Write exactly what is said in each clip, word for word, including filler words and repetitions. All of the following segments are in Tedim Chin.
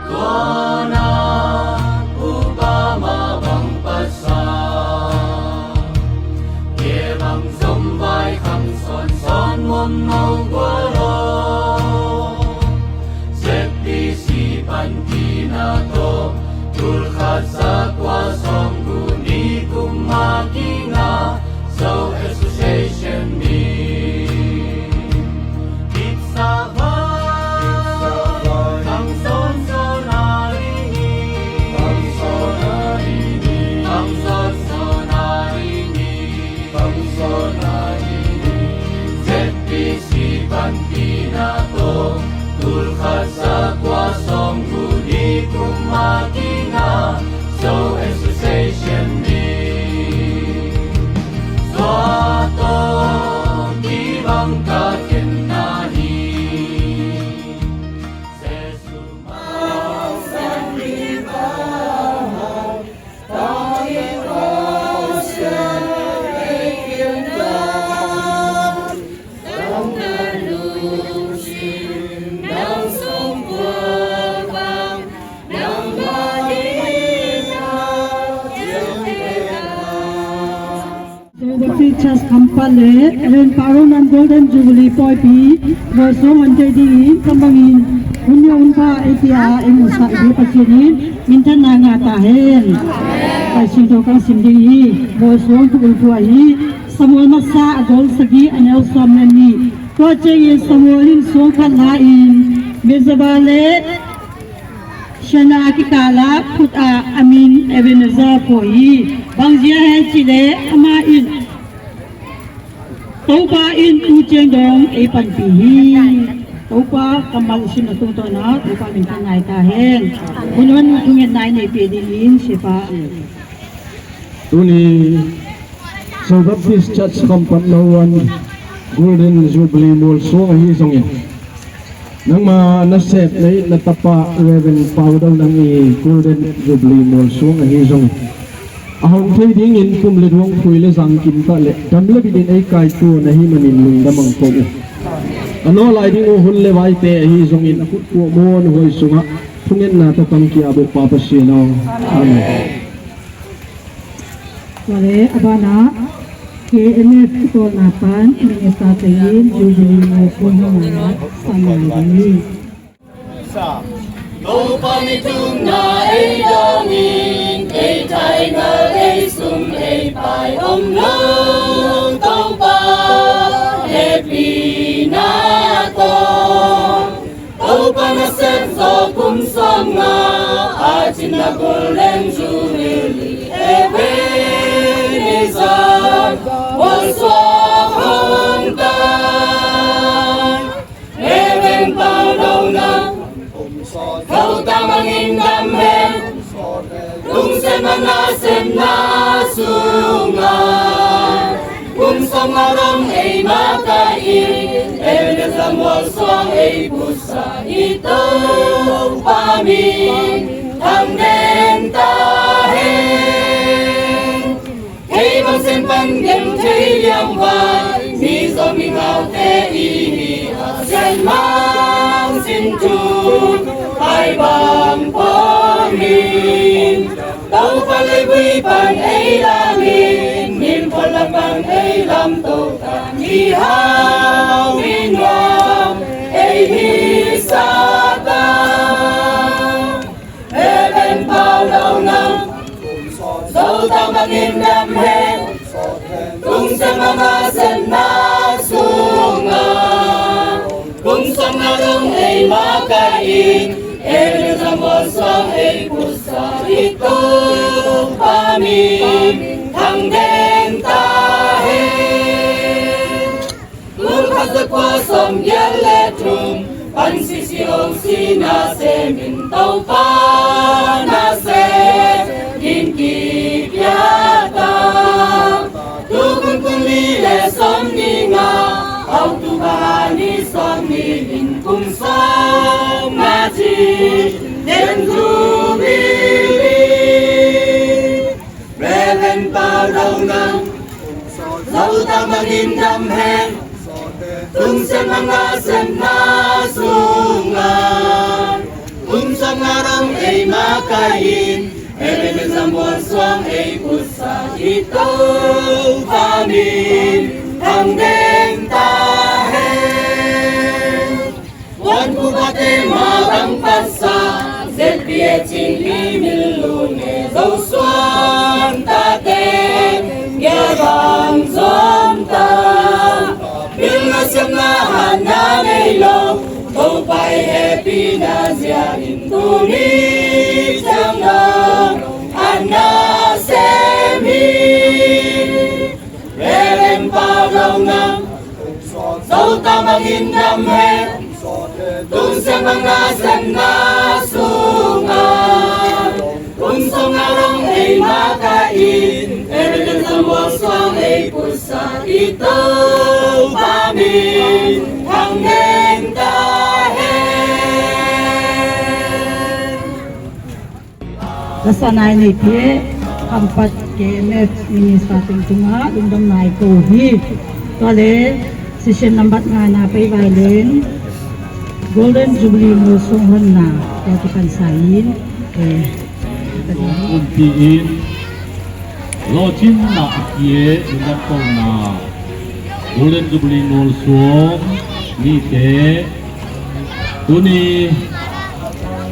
Tua na upa mah bang pasa, kei bang zom vai kham sawnsawn mawm no gua lo. Z B C panpina tawh tul khat za kua sawm guk ni kum nga kingah Zo Association min. Kipsa vai, tang sawn sawn a ring hi. Tang sawn a ring hi. Tang sawn sawn a ring hi. Tang sawn a ring hi. Z B C panpina tawh tul khat za kua sawm guk ni kum nga kingah Zo Association min. Tua tawh kibang ka ken na hi. Jesuh mah Baptist Church Khampat le Reverend Pau Rong Nam Golden Jubilee pawipi bawlsuang hon thei dingin, kam bangin hun ni a hun pha ei pia ei musak i Pasian in minthanna ngah ta hen. Pai Siangtho kang sim ding hi. Bawlsuang thu ulpua hi. Samuel masa a gol sagih a neu sawm le nih. Tua ciangin Samuel in suang khat la-in Mizpa le Shammah kikala khut ah a min Ebenezer phuak hi. Bang zia hiam cih leh amah in, Topa in tu ciang dong ei panpih hi. Topa kammal i simna tungtawn ah Topa minthan ngai ta hen. Hun hon thungetna i neih pih dingin siapa. Tuni Zo Baptist Church Khampat no one Golden Jubilee mualsuang ahi zongin, nangma nasep na it na tapa Reverend Pau Dau Nang i Golden Jubilee mualsuang ahi zongin, a hong thei dingin kum le duang phui le zang kim tah le dam le bitin ei kaitua na hi manin lungdam ang ko uh. A nawh lai ding uh hun le vaite ahi zongin a khut kuah muan huai sungah thungetna tawh tangkia buh Pa Pasian aw. Amen. Tua le a banah K N F tawlna pan minister te in Jubilee mualsuang hong ngai a, sang ngai ding hi. Topa mi tungna ei dongin, ei thaingal ei sum ei pai om lo. Topa hehpihna tawh Topa nasep zo kum sawmnga a cinna Golden Jubilee Ebenezer mualsuang hong ta. Reverend Pau Dau Nang Topa mangin dam hen. Lungsim a nasepna sungah kum sawmnga dong ei makaih-in Ebenezer mualsuang ei pusa i Topa min thang den ta hen. Kei bang Sian pan gentehna liang vai, Mizo mingaute i hi a, Sian mang sin thu pai bang pawmin, Topa leivui pan ei lamin, min phual lam pan ei lamto ta, mihau mi nuam ei hi sa ta. Reverend Pau Dau Nang Zo tang bangin dam hen. Lungsim a nasepna sungah kum sawmnga dong ei makaih-in Ebenezer mualsuang ei pusa i Topa min thang den ta hen. Tul khat za kua sawmgiat le thum pan C C O C nasem in Topa nasem in kipia ta. Reverend Pau Dau Nang, Zo Tang Bang In Dam Hen, Tung Sem Bang Nga Sem Na Sung A, Tung Sem Nga Rong Ei Makai In, Ebenezer Mual Suang Ei Putsa, i Topa min thang deng ta hen. Wan Pu Pate Ma Bang Pasa, Z P A Chin I Min Lu Ne Zo Suan Tate, Gel Bang Zom Ta, Pilna Siamna Hatna Nei Lo, Topa I Hehpihna Zia In Tuni Ciang Dong Hatna Sem Hi. Reverend Pau Dau Nang, Zo Tang Bang In Dam Hen, Tung Sem Bang Nga Sem Na Sung A, Tung Sem Nga Rong Ei Makai In, Ebenezer Mual Suang Ei Putsa, i Topa min thang deng ta hen. Lasa nai neite, Khampat K M F Minister teng tungah lungdam nai ko hi. Tua le, session nambat nga na pei vai leng, Golden Jubilee Mual Suang Honna, tua kipan sa in, eh, kumpi in, lawhcinna a kie, lungdam kohna, Golden Jubilee Mual Suang nite, tuni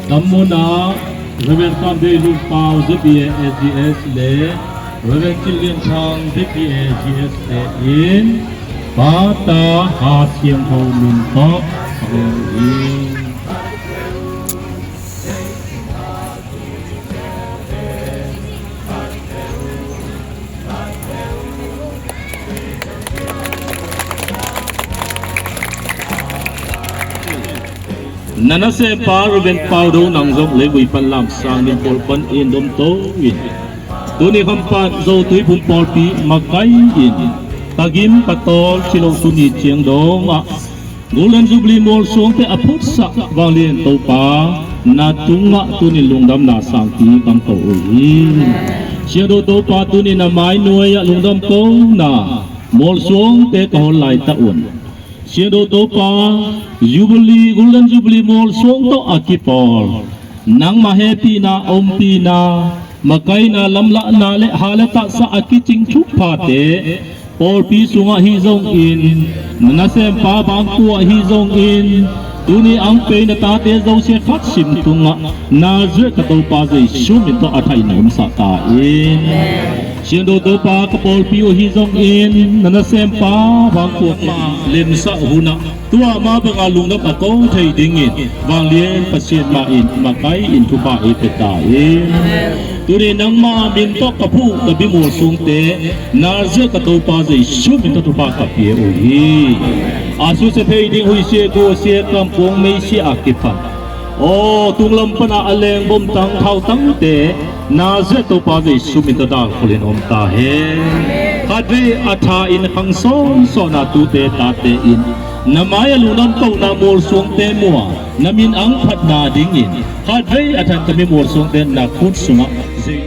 Dam Mun ah Reverend Kam Dei Lung Pau Z P A S G S le Reverend Cin Lian Thang Z P A S G S te in Pa, Ta, Kha Siangtho min tawh a gen hi. Na nasempa Reverend Pau Dau Nang zong leivui pan lamsang in pawl pan in domto in, tuni Khampat Zo Tuiphum pawlpi makai in, tagim patawl ci lo tuni ciang dong ah Golden Jubilee mual suangte a phutsak vanglian Topa, na tungah tuni lungdamna sangpi kan ko uh hi. Siangtho Topa, tuni na mai nuai ah lungdam ko na, mual suangte ka hol laitak un. Siangtho Topa, Jubilee, Golden Jubilee mual suang tawh a kipawl, nangmah hehpihna, ompihna, makaihna, lamlahna le ha le tahsa a kicing thuphate, pawlpi sungah hi zongin, na nasempa bangkua hi zongin, tuni ang pei na tate zosia khat sim tungah Nazareth ka Topa Jesu min tawh a thaih na omsak ta in. Siangtho Topa, ka pawlpi uh hi zongin, na nasempa bangkua mah lemsak hunah tua mah banga lungdam a ko thei dingin vanglian Pasian mah in makai in thupha ei pia ta in. Tuni nangmah min tawh ka phuh ka bi mual suangte Nazareth ka Topa Jesu min tawh thupha ka pia uh hi. A susia thei ding huisia, guasia, kamkuang, meisia a kipan, aw, tunglam pana a leng bomtang thautangte Nazareth Topa Jesu min tawh dalkhol in om ta hen. Khatvei a tha in khang sawnsawna tute tate in na mai a lungdam kohna mual suangte mua, na min ang phatna dingin khatvei a than ka mi mual suangte na khut sungah zei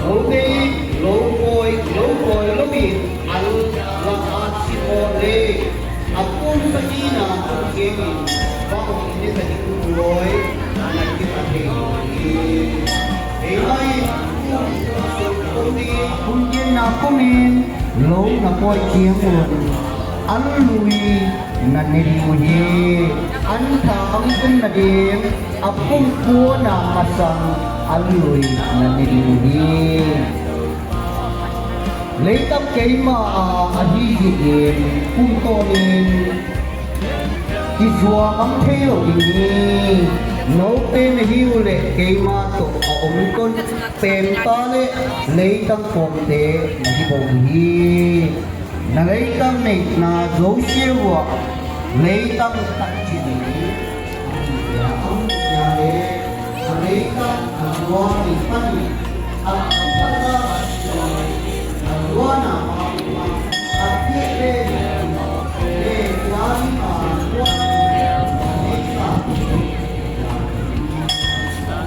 Lote in lo pawi, lo pawi lo in an la a cimawh le a pumsa ina kum ciangin bang in ne ta ding pawi na kipha thei lo hi. Keimah in kum sung kum ding kum ciangin na kum in lo na pawi ciangun an lui na ne ding uh hi. An thang kum nading a pumkhuana masang an lui na ne ding uh hi. Leitang keimah a ahi zihin kum tawmin kizuak am thei lo ding hi. Note na hi uh leh keimah tawh a om ton pemta le leitang pawmte na hi bawm hi. Na leitang neihna zosia uh ah leitang takcin hi. Na leitang a zuak nih panin a pumsa a zuak na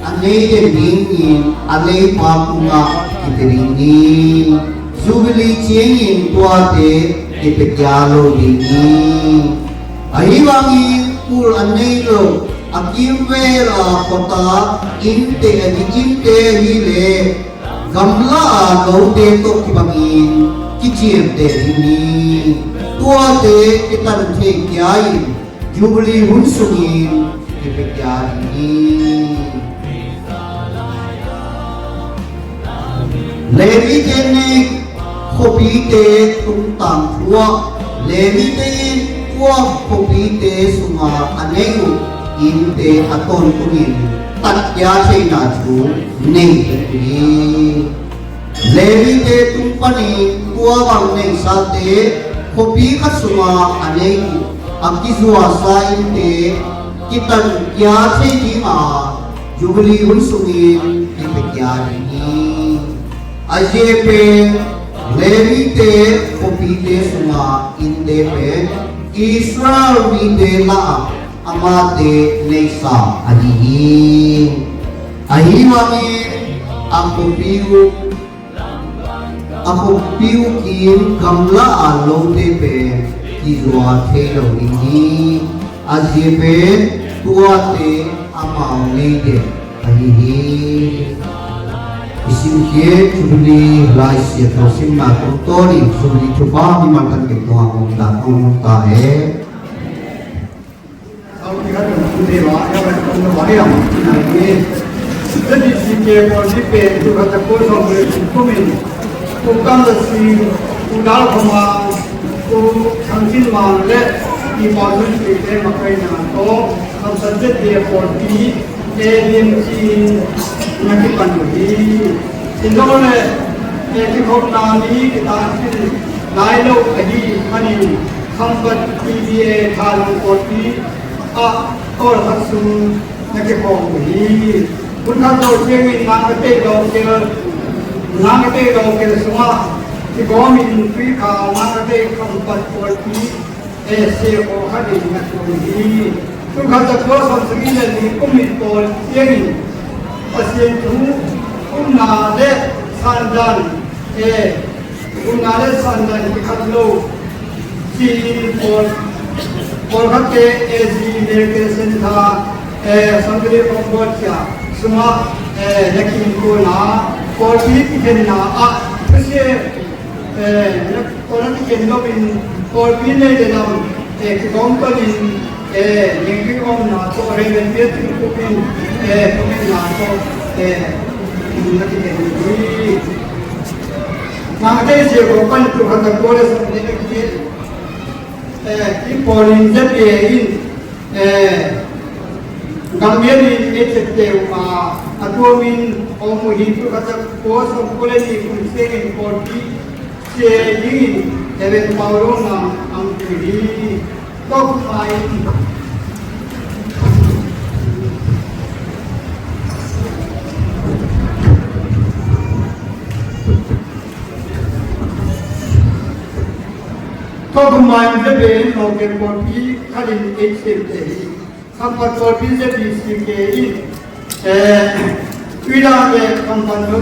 a nei den dingin a leipa kungah kipia ding hi. Jubilee ciangin tuate kipia kia lo ding hi. Ahi bangin kul a nei lo a kimvel a khuata innte a dik innte ahi leh gamla a lote tawh kibangin kiciamteh ding hi. Tuate kitan thei kia in Jubilee hun sungin kipia kia ding hi. Levite nek khuapite tungtang thu ah Levite in tua khuapite sunga a nei uh innte a tawntungin tatkhia theihna thu nei hi. Levite tung panin tua bang neisate khuapi khat sunga a nei uh a kizuasa innte kitankhia thei dinga Jubilee hun sungin kipia kia ding hi. A zia pen Levite khuapite sunga innte pen Israel mite lah ah amate neisa ahi hi. Ahi bangin a khuapi uh a khuapi uh kim gamla a lote pen kizuak thei lo ding hi. A zia pen tuate amau nei den ahi hi. I simkhia Jubilee laisiangtho simna tungtawnin Jubilee thupha mimal kan kip tungah hong dan hong hong ta hen. Kum kam da si, kum dal khama, kum thang chin ma le i pa sun si te ma kai na to, kam sa je te ko ti, e din chin na ki pan hi. Ino le, e ki khop na ni ki ta chin, lai lo ka hi, mani, kam pat ki di e tha lo ko ti, a, or ha sung, na kikhawm uh hi. Hun khat lo ciangin Mangkate local, Mangkate local sungah kigawmin tuikhal Mangkate khampat pawlpi, eh, siapaw khat in na tuam hi. Hun khat lo kua sawm sagih le li kum it pawl ciangin Pasian thu umna le sandan, eh, Umna le sandan kikhat lo ci-in pawl, pawlkhatte A Z Medical Center, eh, Assembly of God cia sungah, eh, na kihin kuana pawlpi kikhenna ah thusia, eh, na, pawl na kikhen loin pawlpi nei le lam, eh, kikawm tonin, eh, ningkik omna tawh Reverend Peter Kup in, eh, thugenna tawh, eh, na kikhen hi. Mangkate siapaw pan tu khat a kua le sawm le khat, eh, i pawlin Z A in, eh, Gambia in ei tette uh a, a tuamin om uh hi. Tu khat a kua sawm kua le nih kum ciangin pawlpi sia dingin Reverend Paulo Nang ang tu hi. Tua kum mai in Z B A in local pawlpi khat in ei sem te hi. Khampat pawlpi Z B C K in Eh, ui dang te kam tan lo.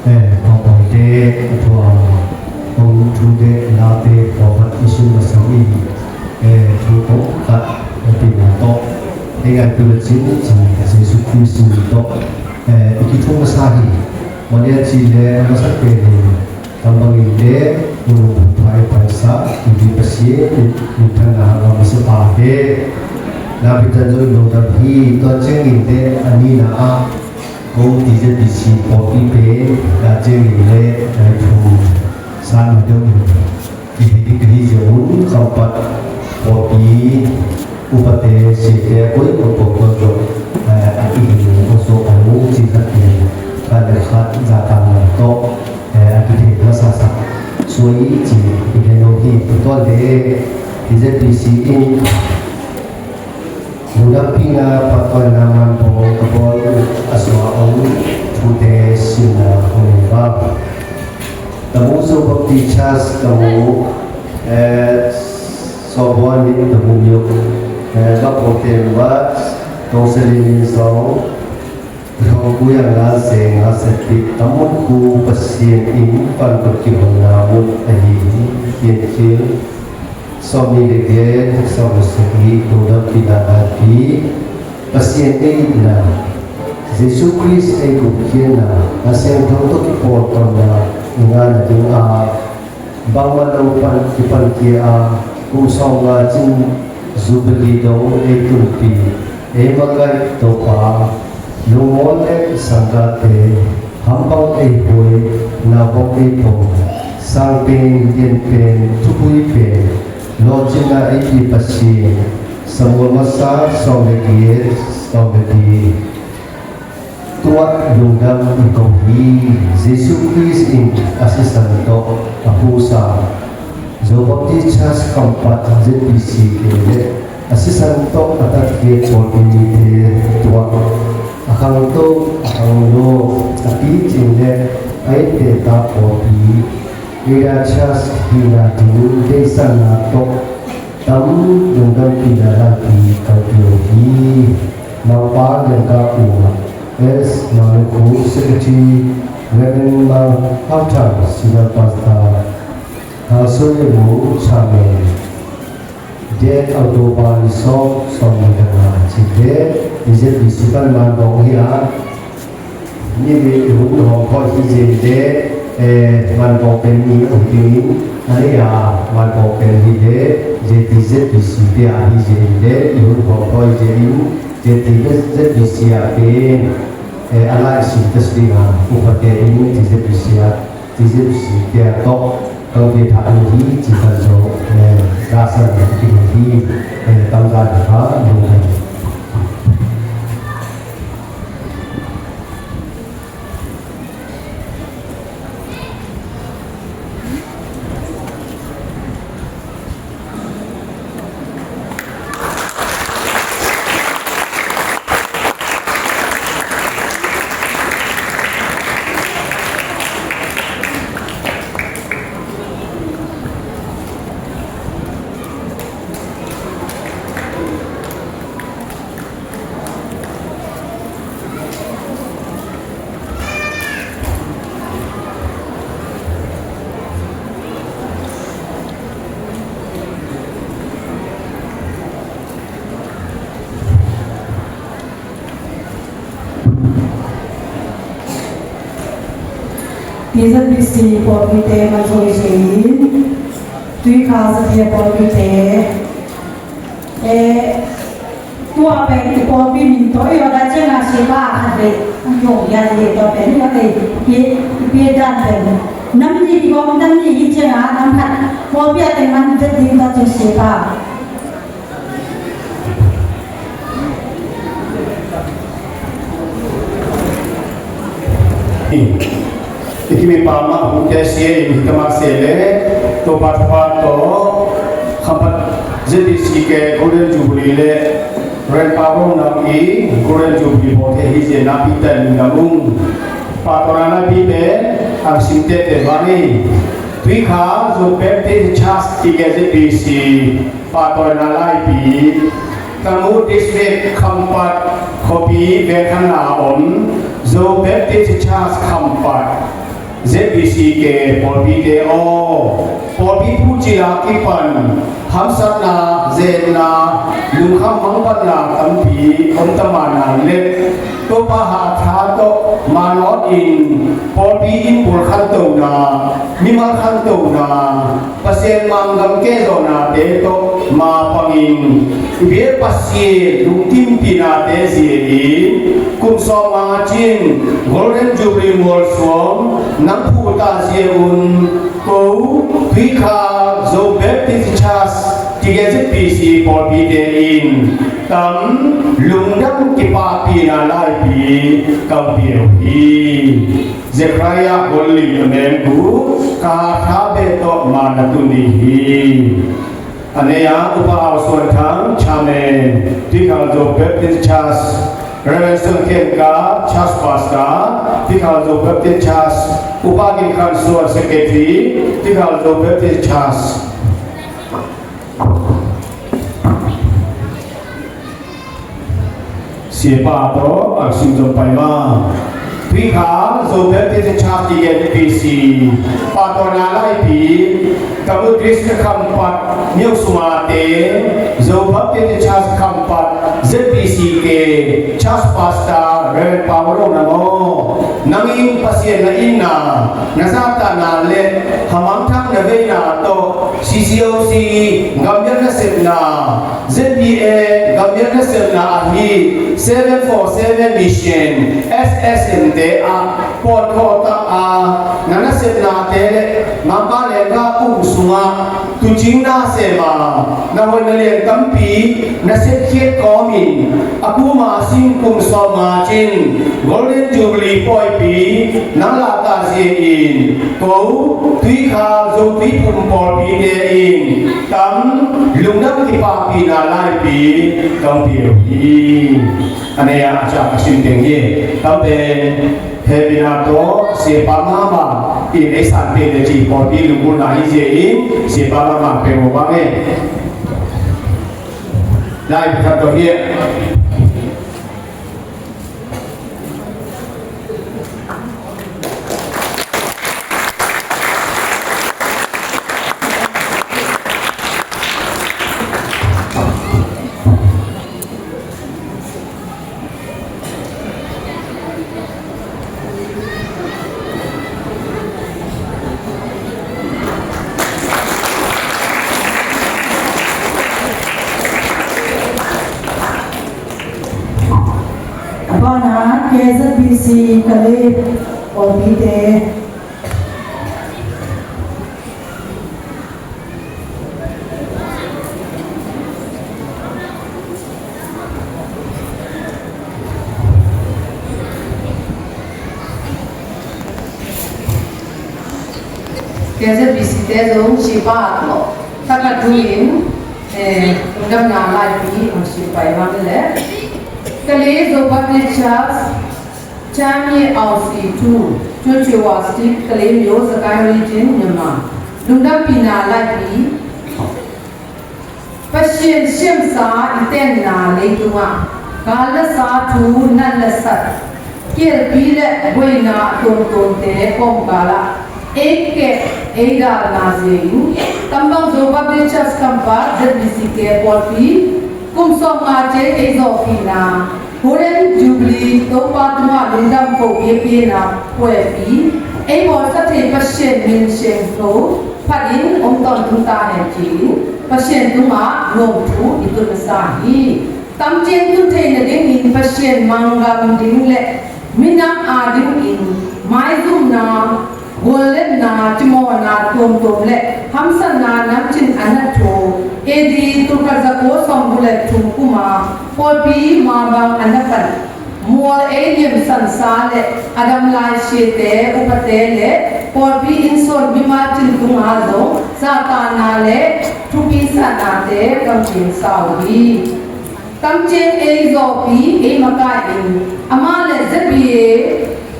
Eh, pawlpawlte, a thu a, hong thute, late, pawlkhat i sin masa uh hi, eh, thu khat, eh, pi na tawh, eh, ngai tu le cin, cin, Jesu Khrist min tawh, eh, i kithum masa hi, mawh le ci le, a masa pen hi, Kam bangin le, Pu Lungphu Phai paisa, Pu Pi Pasian, minthanna ngam masa pah hen. Na bitan zong i lungdam hi, tua ciangin le, a nihna ah, ko T Z B C pawlpi pen, na ciangin le, na i thu, san deuh hi. I hi ding ka hi zia un, Khampat pawlpi, upate, siate, a koi, a koi, a koi, a koi, a kihing, a koi, a koi, ci khat hi, khat le khat, za tang lam tawh, eh, a kithei masa sak suai ci i gen lo hi. Tua le T Z B C in lungdampihna, phattuamna man bawng ka bawl uh a sungah om thute simna hong nei vang. Tamu Zo Baptist Church, tamu, eh, Sawbuan in tamu miuk, eh, Bapawten Bat, Tongselin in sawng, Thawngkui a nga se nga sepit, Tamun Khu Pasian in pan kut kihonna mun ahi hi, Piankhil, sawmnih le giat, sawm le sagih, lungdampihna pi, Pasian ei itna, Jesu Khrist ei gupkhiatna, a siangtho tawh kipawltawlna i ngahna ding a, bangmah lo pan, kipankhia a, kum sawmnga cin Jubilee dong ei tunpi, ei makaih Topa, lungmuang le sanggahte, hampang ei huai, naupang ei pom, sang pen, lian pen, thupui pen, lawhcinna ei pi Pasian, Samuel masa, sawm le giat, sawm le giat. Tua lungdam i ko hi. Jesu Khrist in a sisan tawh a phusa Zo Baptist Church Khampat Z B C K le a sisan tawh a tatkhiat pawlpi mite tua a khangto, a khanglo, a picing le a ettehta pawlpi Area Church hihna ding beisanna tawh tam lungdampihna lampi kalpih uh hi. Mangpa Liangkah Pu, S. Mangkhu Secretary, Reverend Mang Hau Thang Senior Pastor, Hang Sui Mu Chairman, date October ni sawm, sawmnih le nga cih le, T Z B C pan man bawng hi a, Nimi i hun hawm khawh hi zen le, eh, man bawk pen ni uh hi dingin, a nei a man bawk pen hi le, Z T Z P C te a hi zen le, i hun hawm khawh hi zen in, Z T Z P C a pen, eh, a lai sin ta si ding a, upate in T Z P C a, T Z P C te a tawh, kang pe thah in hi, ci kan zo, eh, rasan hi, eh, tam zan hi kha, lungdam. T Z B C pawlpite man zoi zoi in, Tuikha Zapi pawlpite, eh, tua pen i pawlpi min tawh i awda cianga sipa khat vei, ang yong ya le tua pen i awda i, i, i pi dan pen. Nam ni i gom nam ni i cianga nam khat pawlpi a teng man vet ding ta cin sipa. I kimi pa mah hong sia in hita mah se le, Topa thupha tawh Khampat Z B C ke Golden Jubilee le Revival Nang i Golden Jubilee bawl thei hi zia napi ten na mung. Pa tawh na napi pen ang sim tete bang hi. Tuikha Zo Baptist Church ti ke Z B C pahtawina laipi, Tamu District Khampat khuapi vengkhanna om Zo Baptist Church Khampat Z B C ke pawlpite aw, pawlpi thu cila kipan hamsatna, zetna, lungkham mangpatna tampi om ta mah nang le, Topa hatha tawh manawt in pawlpi in pul khantona, mimal khantona, Pasian manggam kehzawhnate tawh mapangin i biak Pasian lungkimpihnate zia in kum sawmnga cin Golden Jubilee mualsuam nang phuh ta zia un ko Tuikha Zo Baptist Church ti ke Z B C pawlpite in tam lungdam kipahpihna laipi ka pia uh hi. Zechariah gol li a meng gu ka tha beh tawh man a tun ding hi. A nei a Upa Aw Suan Thang, Chairman, Tuikha Zo Baptist Church, Reverend Suan Khen Kap, Church Pastor, Tuikha Zo Baptist Church, Upa Gin Khan Suan, Secretary, Tuikha Zo Baptist Church. Siapa tawh a sim zom pai ma. Tuikha Zo Baptist Church ti ke P C pahtawina laipi, Tamu District Khampat Myo Sumate, Zo Baptist Church Khampat Z B C ke Church Pastor Reverend Pau Lo Namo, nangin Pasian na itna na zahtakna le hamang thak na veina tawh C C O C gammial nasepna, Z B A gammial nasepna ahi seven four seven Mission S S M te ah pawlkhawh tak a na nasepnate le Mangpale ga kum sungah tuucing na sem a na hoih na lian tampi na sepkhiat kawmin a kum a sim kum sawmnga cin Golden Jubilee pawipi nang lahta zia in ko Tuikha Zo Tuiphum pawlpite in tam lungdam kipahpihna laipi kong pia uh hi. A nei a a ciah ka sim teng hi. Tam pen hehpihna tawh siapa mahmah in ei san pen le cih pawlpi lunggulhna hi zia in siapa mahmah pek uh bang e. Laipi khat tawh hi. A banah K Z B C Kalay pawlpite. K Z B C te zong siapa tawh thakhat thu-in, eh, lungdamna laipi hong sim pai mah le. Kalay Zo Baptist Church, Changi Ao C two, Chochowa Street, Kalay Myo, Sagaing Region, Myanmar. Lungdampihna laipi. Pasian siamsa i tenna leitungah gal le sa, thu nat le sat, kialpi le buaina tuamtuamte kawmkal ah ei keh ei dalna zia in, tambang Zo Baptist Church Khampat Z B C ke pawlpi kum sawmnga ciang ei zawhpihna, Golden Jubilee Topa tungah lungdam ko biakpiakna pawipi Ei bawlsa thei Pasian min siangtho phatin om tawntung ta hen ci-in Pasian tungah lawmthu i tun masa hi. Tamciang tun thei nadingin Pasian manggam ding le minam adingin maizumna, gualletna, cimawhna tuamtuam le hamsatna namcin a na tho. A D tulkhat zakua sawmguk le thum kuma pawlpi mabang a na pan mual ei niamsansa le a dam lai siate, upate le pawlpi innsuan mimal cin tunga zong zahtakna le thupisahnate kam ciangsa uh hi. Tamciang ei zawhpi ei makai in amah le Z B A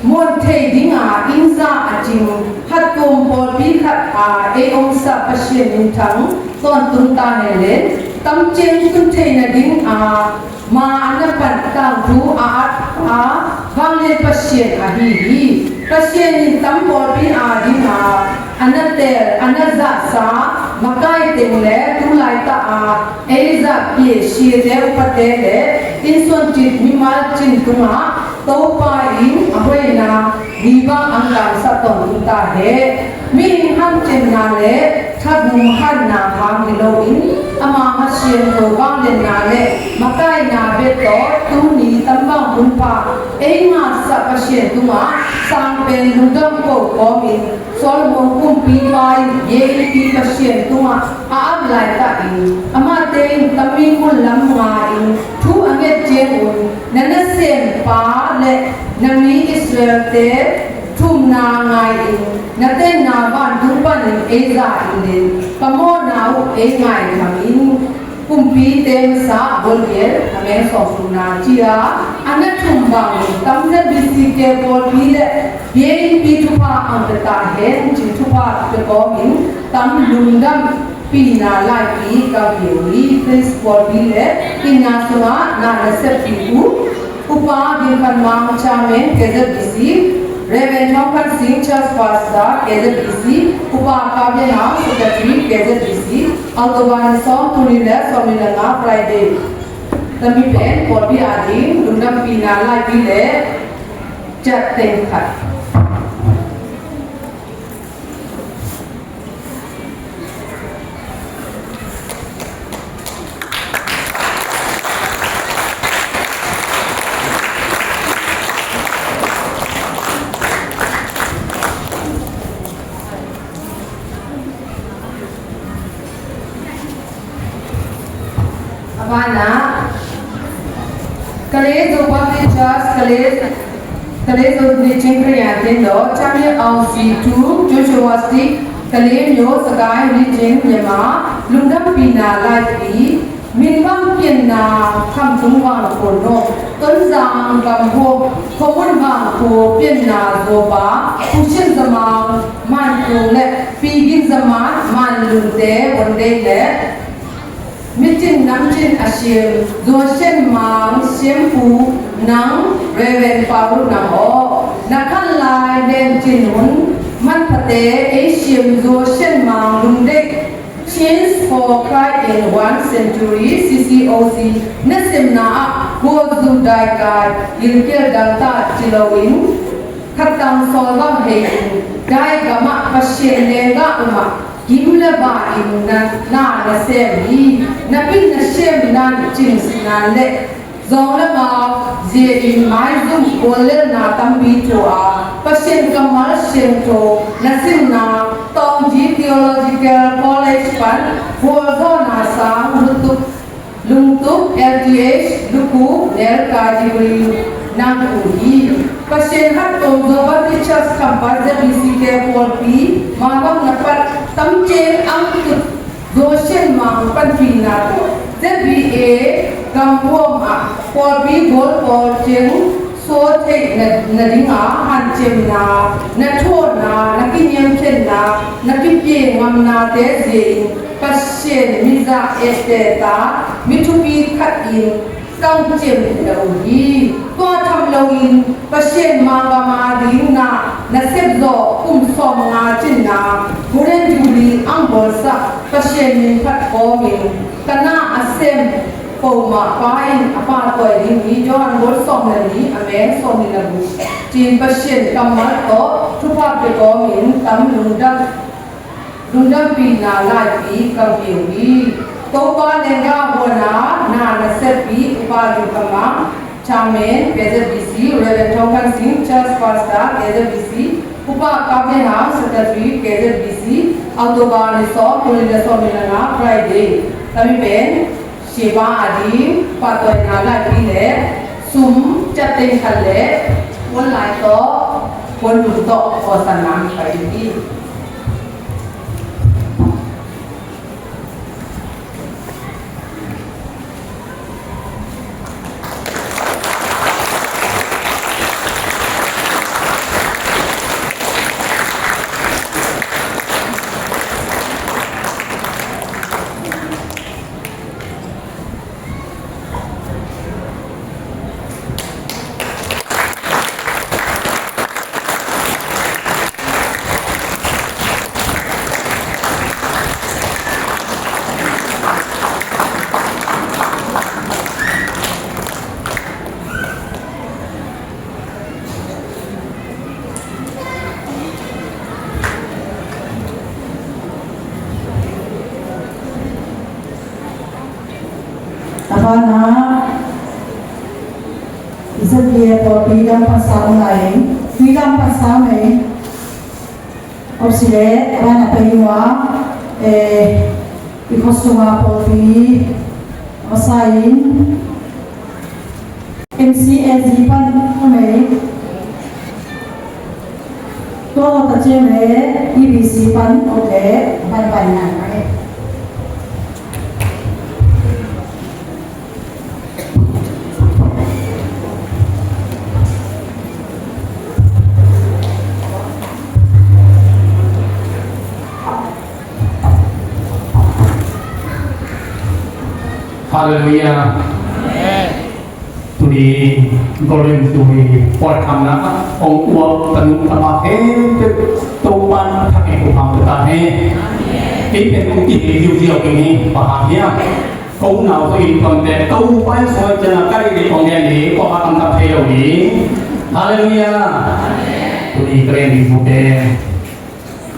muan thei dinga innza a cing hattuam pawlpi khat a ei omsa Pasian minthang tawntung ta hen le tamciang tun thei nadinga ma a na pan tangthu a at a vanglian Pasian ahi hi. Pasian in tam pawlpi adinga a na teel a na zahsa makai teng le tu laitak a ei zahpih siate, upate le innsuan cin mimal cin tungah Topa in a hoihna mi bang ang kamsah tawntung ta hen. Mihing hanciamna le thagum hanna hang hi loin ama masiangtho vangliatna le makaina bek tawh tuni tambang hunpha ei ngahsa Pasian tungah sangpen lungdam ko kawmin Solomon kumpipa in biakinnpi Pasian tungah a ap laitakin amahte in tammi mun lam nga-in thu a nget ciangun na nasempa le na mi Israel-te thumna ngai-in na tenna vantung panin ei za in le ka mawhna uh ei ngaithang in. Kumpite masa bawlgiat a meng sawmthumna ci-a a na thum bangin tam Z B C K pawlpi le biakinnpi thupha ang pia ta hen cin thupha pia kawmin tam lungdampihna laipi ka pia uh hi. Please pawlpi le itna sungah na na seppih uh. Upa Ding Khan Mang, Chairman, K Z B C, Reverend Thawng Khan Sing, Church Pastor, K Z B C, Upa Ka Bia Hang, Secretary, K Z B C, October ni sawm, tul nih le sawmnih le nga, Friday. Tami pen pawlpi ading lungdampihna laipi le ciat teng khat. A banah Kalay Zo Baptist Church, Kalay, Kalay Zo Lichin Khristian Tendo, Chami Aung Si Tu, Joshua Stick, Kalay Myo, Sakai Lichin, Myanmar, lungdampihna laipi, min bang pianna, Khamtung Vang Khon No, Tonzang Gambuak, Khomun Vang Kho pianna zuapa, Pu Shin Zamang, Mantung le Pi Gin Zaman, Manlunte, Bondei le, Micin namcin a siam Zuasian Mang, siampu nang, Reverend Paul nang aw, na khan lai vencin hun manphate ei siam Zuasian Mang lungdeih, Chains for Christ in One Century, C C O C, na simna ah gualzu daikai gilkial dangtak ci loin, khatang sawlvang hei in, daigamah Pasian lenggah umah, gim le va in na, na na sem hi. Na pin na sem nan cing sinan le zawng le mau zia in maizum guallelna tampi thu a, Pasian kammal siangtho na simna Tawngjin Theological College pan gualzawhna sang lutuk Lungtup, L T H, Lukhu, Nelka, Jibri, nang uh hi. Pasian hat tuam Zo Baptist Church Khampat Z B C K pawlpi, Mabang na pat, tamceng ang tut, Zo Sian Mang panpihna tawh, Z B A gamhuam ah, pawlpi gual pawl ceng, suak theih na, na dingah hanciamna, na thawhna, na kiniamkhiatna, na kipia ngamnate zia in Pasian mizah etteh ta, mi thupi khat in kang ciamteh uh hi. Tua tham loin Pasian mangam a ding na, na sepzawh kum sawmnga cinna, Golden Jubilee ang bawlsak Pasian min phat kawmin ka na a sem Pawlpi pa in a pahtawi ding hi. Johan bung sawm le nih, a neu sawm nih le guk. Cin Pasian kammal tawh thupha pia kawmin tam lungdam, lungdampihna laipi ka pia uh hi. Topa leenggah huan a na na seppi Upa Lim Khan Mang, Chairman K Z B C, Reverend Thong Khan Sing, Church Pastor K Z B C, Upa Kap Lian Hang, Secretary K Z B C, October ni sawm, tul nih le sawm nih le nga, Friday. Tami pen Siapa a ding pahtawina laipi le sum ciat teng khat le puan lai tawh puan dum tawh khuasanna pai ding hi. A banah i zat bia pawlpi lam pan sa om lai, tui lam pan sa om lai. Om si le a banah pai ua, eh, i khua sunga pawlpi a sa in. M C A Z pan a mei. Tua lo ta ciang le E B C pan a le ban ban na mei. Halleluiah. Tuni Korin tui pawl khamna ong uap tanu tapa he Topan thak e ko phang ta he. Ei pen ong ti he ziu ziau ke ni pa ha hiam. Ko nau ko in pam te ko pai soi jana kai de ong ya ni ko ha tam tam he lo ni. Halleluiah. Tuni Korin ni bu te.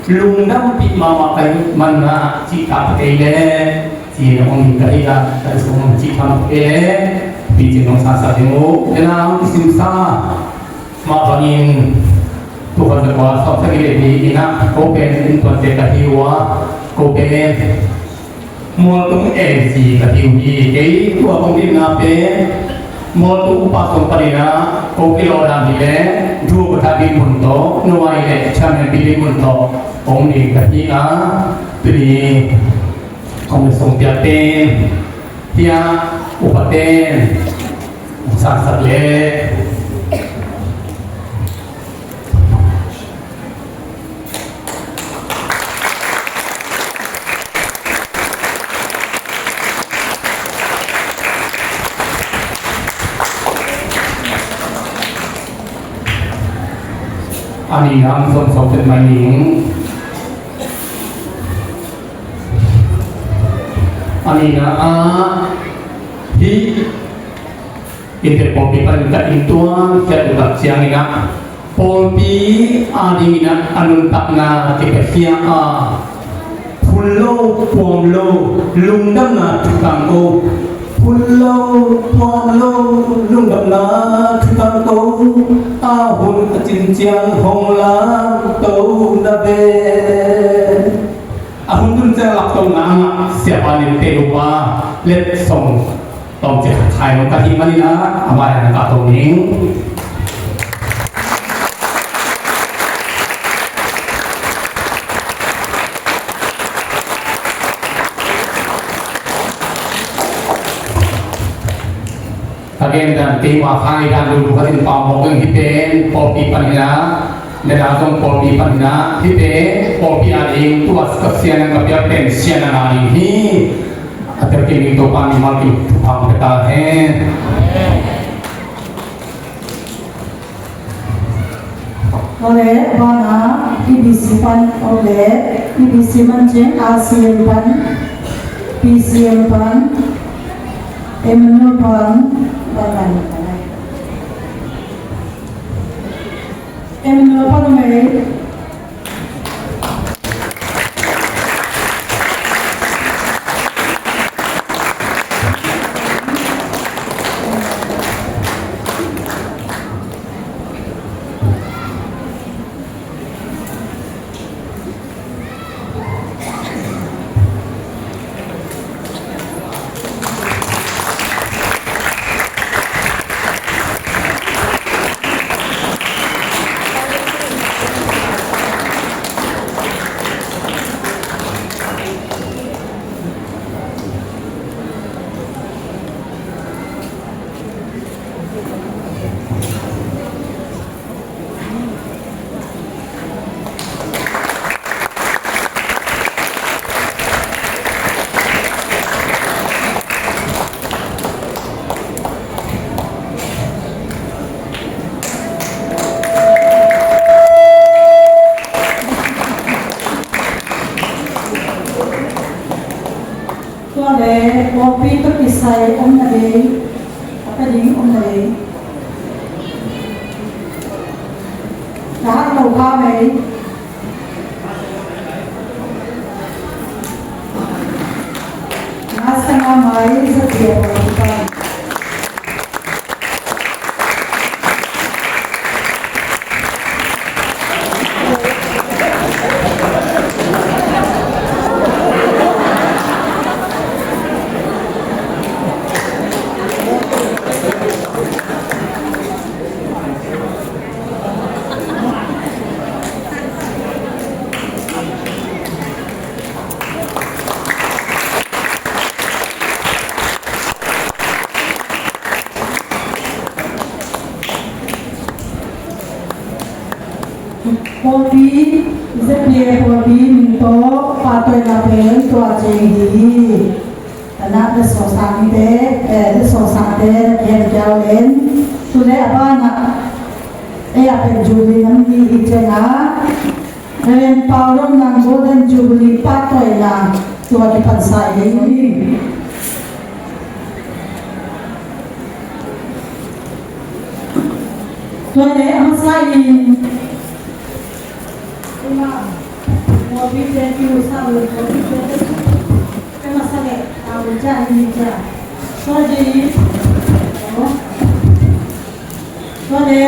Lungdampih mahmah ka hih manin ah cihtak kei leh, ci-in hong hing ka hi a, ka sung hong cihtak kei leh, picin hong sangsak ding uh. Ena hong kisimsa mah bangin, tu khat le kua sawmsagih le nih in ah, ko pen innkuante ka hi uh a, ko pen Mualtung L G ka hi uh hi. Kei tua kong dimna pen Mualtung upa sung panin ah ko kilawh dan hi leh, Dru Patha Bimun tawh, Nuai le Chairman Bimun tawh kong ning ka hi a, tuni kong sung piak pen hiah upa ten sangsak leh. A nihna hong zom sawm pen mai ning. A nihna ah hih Innte pawlpi panin ka inntuan khiat uh tak ciangin ah, pawlpi adingin ah a nuntakna kipakhia a, phun lo puam lo lungdamna thutang ko. Phun lo puam lo lungdamna thutang ko. A hun a cin ciang hong lamto na ve. A hun tun ciang lamto na ngah siapa nin te upa let song Tawmcik khat khai lo ka hih manin ah, a mai-ah na kahto ning. Again, dan kei ma khai dan lulu khat in pau mawk ding hi pen, pawlpi pan hi na, na dan zong pawlpi pan hi na, hi pen, pawlpi a ding, tua ka sia na ka pia pen sia na na ding hi. A tel kim ding Topa mimal kim thupha hong pia ta hen. Tua leh a banah E B C pan om leh E B C man ciang R C M pan, P C M pan, Emmanuel Phan, Phan, Phan, Phan. Emmanuel Phan, Phan. Tua leh pawlpi tawh kisai om na ding, a pia ding om na ding. Na hak lo kha mei. Nga sa nga mai za cia pawlpi pan. Pawlpi, Z B A pawlpi min tawh pahtawina pen tua ciang hi. Tana le sawsangte, eh, le sawsangte, eh, kiau len. Tule a banah, eh, a pen Jubilee nam ni hi ciangah. Reverend Pau Rong Nang Golden Jubilee pahtawina tua kipansa hi. Tua le a masa in, Ima, Mobi te kiu sa lo, Mobi te te su. Ima sa le, a, u ja, i ja. Tua di, oh. Tua le,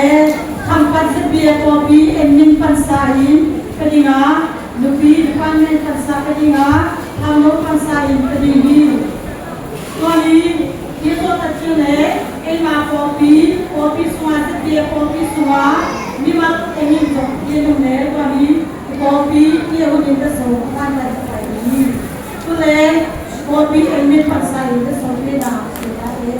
Khampat Z B A pawlpi en ning pansa in, ka ding a, nupi department pansa ka ding a, Thangno pansa in ka ding hi. Tua hi, hi tua ta cil le, eima pawlpi, pawlpi sunga, Z B A pawlpi sunga, mimal en ning zong, hi nung le, tua hi, pawlpi, hi hun in ta so, kan ta ta hi. Tu le, pawlpi en ning pansa in ta so, hi na, hi na, hi.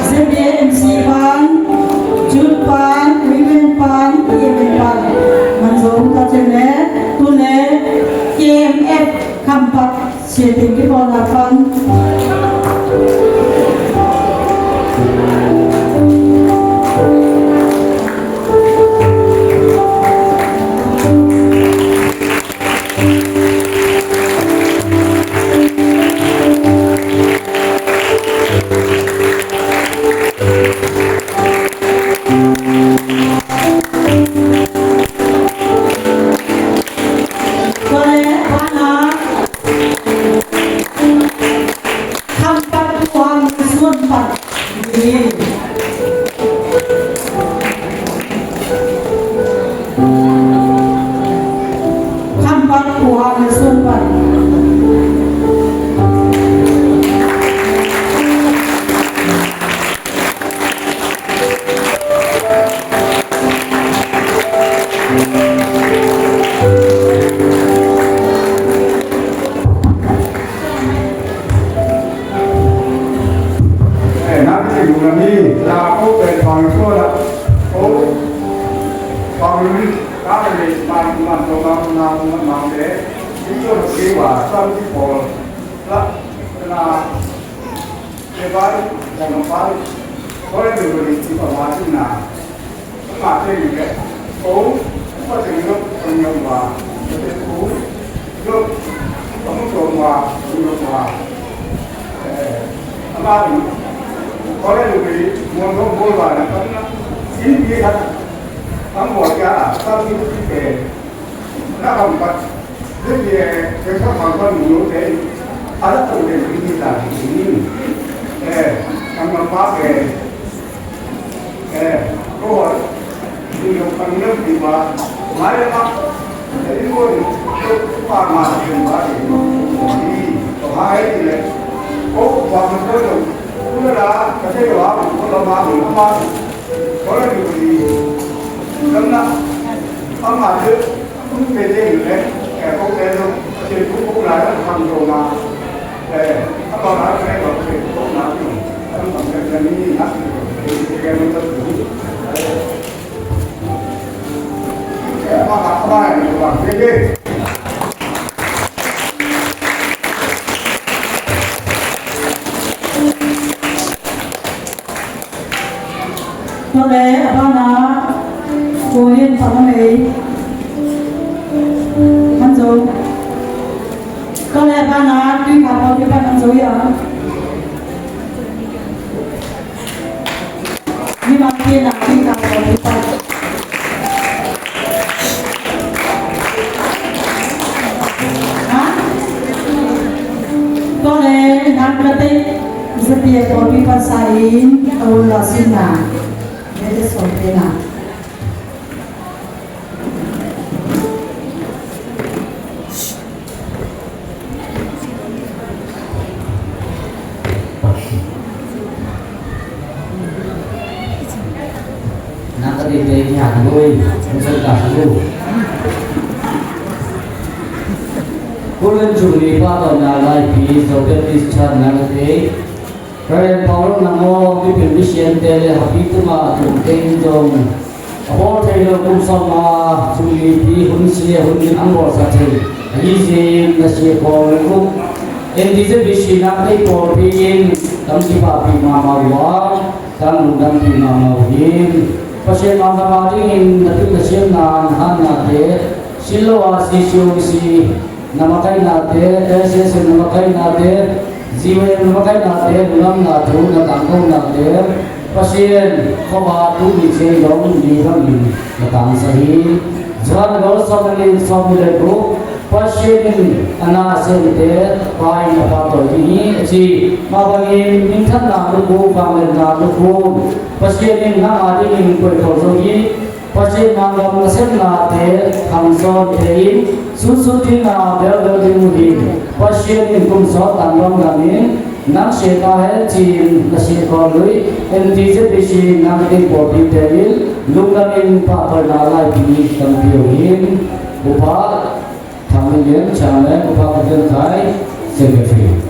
Z B A M C pan, Youth pan, Women pan, E M N pan, man zong ka cen le, tu le K M F Khampat Siatin kipawlna pan. Tua le a bana Khampat Khuang Suan Pat. Khampat Khuang Suan Pat. Eh, na pi lu na mi, na ko pe pang ko la, ko pang lu ni, ka le pang man to ma na ma ma le, ni ko lo ke wa, sa ti po la, na, ke bai, ya no bai, ko le lu ni ti pa ma ti na. Amah te in leh, ko, upa teng lo, ko nyom wa, ko te ku, lo, ko mu ko wa, ko nyom wa. Eh, amah in, ko le lu bi, mo lo, mo wa na, kan na, in bi ha, ang wa ya, sa bi bi pe, na kam pat. Hih, eh, Khrih khawng pan nungnote in a la tawh den ding hi ta hi. Eh, a ngampa pen, eh, ko hawh ding lo, a nungnote ding pa, mai le pa, eh, ding ko ding, ko pa ma ding pa ding hi. Ko hai ding le, ko pa ma ko ding, ko la, ka te lo ha, ko la ma, ko la ma, ko la ding ko ding, lam na, pa ma ding. Tua le a bana Korean pa ka mei. Man zo. Tua le a bana Tui Kha Pau Tui Pat man zo ya. Ni ma pi na Tui Kha Pau Tui Pat. Nang ka tei, Zepia pawlpi pansa in a un la sinna. Mete sawm tena. Nang ka tei tei kihan lui, nang sa ka lu. Golden Jubilee pahtawina laipi Zo Baptist Church nang ka tei. Reverend Paulo Namo, mipil misiante le hapi tunga a tumte in zong a bawl thei lo kum sawm a Jubilee hun sia hun in ang bawlsa thei ahi zin na sia kawl le kum. N T Z B C nang tei pawlpi in tam kipahpih mahmah uh a, tam lungdampih mahmah uh hi. Pasian mangkam a dingin na pil na siamna na hannate, Silloa C C O C na makainate, S S M na makainate, Z Y M na makainate, lungdamna thu na tangkonate, Pasian khuavak tu ni ciang dong ni bangin na tangsa hi. Johan Gol sawm le li, sawm le guk, Pasian in a na a semte Pa in a pahtawi ding hi a ci. Mah bangin minthanna lukhu, vangliatna lukhu, Pasian in nang a dingin koih khol zo hi. Pasian mangkam nasepnate khangsawnte in sunsut dingin belbel ding uh hi. Pasian in kum sawt tangdam dangin nang sia ta hen ci-in na sia kawl lui, N T Z B C nang tei pawlpite in lungdamin pahtawina laipi kan pia uh hi. Upa Thang Min Lian, Chairman, Upa Khup Lian Khai, Secretary.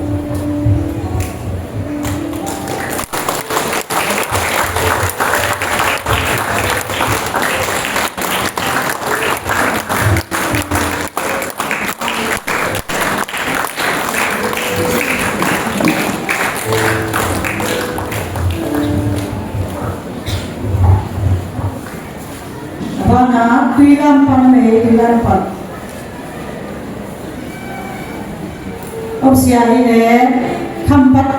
A banah Tuilam Pang Mei, Tuilam Pang. Opsia hi le Khampat.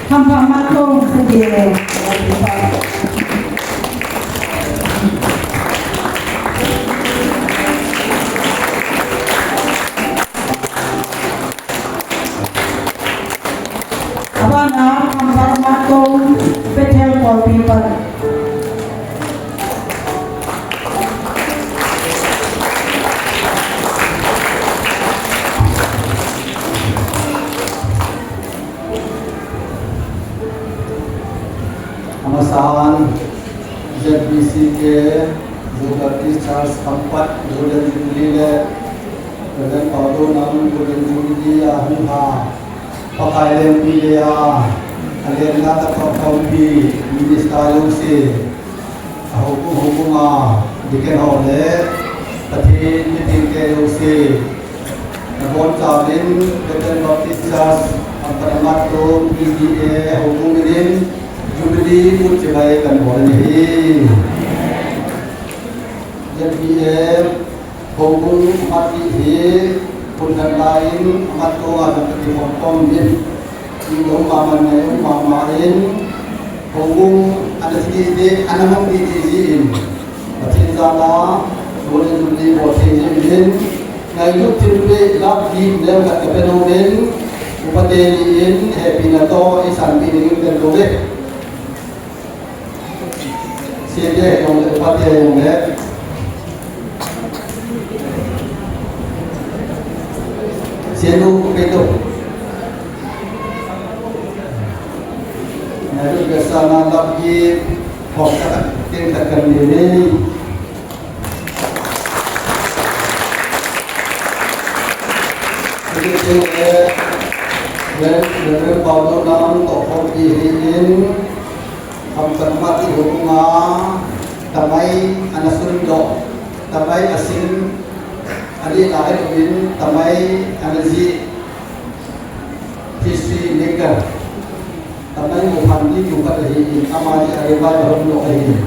Khampat Mat Kong Khup Lian. A banah Khampat Mat Kong Bethel pawlpi pan. A masa-in Z B C K, Zo Baptist Church Khampat Golden Jubilee le Reverend Paulo Namo Golden Jubilee a hong ha Pakai lengpi le a, a lenna tawh a pawlpi minister zong si, a hopung hopung a deacon haw le Pathian mihingte zong si, na bawlcangin Bethel Baptist Church Khampat Mat Kong P T A hopung in Jubilee ut cibai kan bawl hi. Z B A Hong kung a mat dih hi. Hun khat lai-in a mat kawngah zong ka kikhop kawm in, i om mahmah, na om mahmah in, hong kung a na ci dih, a na mong dih dih zi in, Pathian zala, Golden Jubilee bawl thei zi in, ngai lut thil peh lap dih neu khat ka pe nuam in, upate nih in hehpihna tawh i sanpih ding in pen lo ve. Siate hong le, upate hong le. Sianu, upate. Na lu biasa na lap gi hong ka teng tak kan ni ni. Siate le, le, le, le, pau tu nam to hong ki hi in. Khampat mat i hong a, tamai a na sundawh, tamai a sim, a lila a in, tamai a na zi, history maker, tamai mu phan ti tu khat ahi in, ama zi a revive a hong lo ahi in.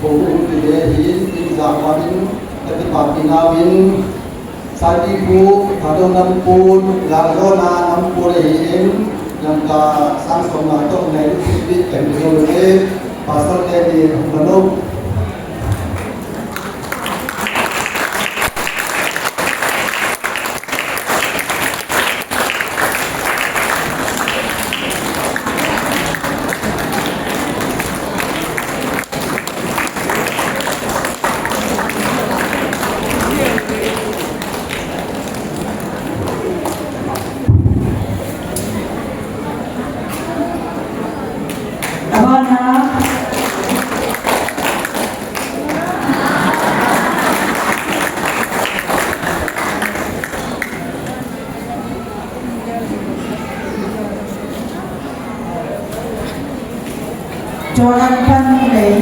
Hong um ti le hi in, in za pa in, ka ti pa pi nau in, Saipipu, Thado Nampun, Larzona Nampun ahi in, Lamka sang sawmna tawh nai lu thilpih kan mi zo le, Pastor te ni hong ka no. Lam pan nei.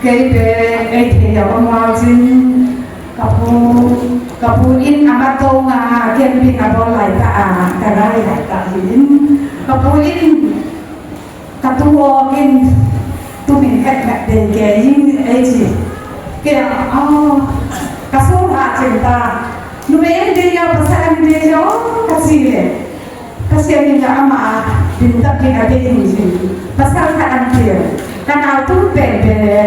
Kei pen ei thei a om a cin ka pu, ka pu in a mat dong a, ken bing a bawl lai ta a, ka ngai lai ta hi in. Ka pu in ka tu awk in tu min het het den ke in ei ci. Kei a, aw, ka sung ha cin ta. Numei en dei a, pasal en dei a, ka ci le. Pasian in amah a limtak ding a deih hi. Pasal khat an pil. Ka nau tu pen pen le,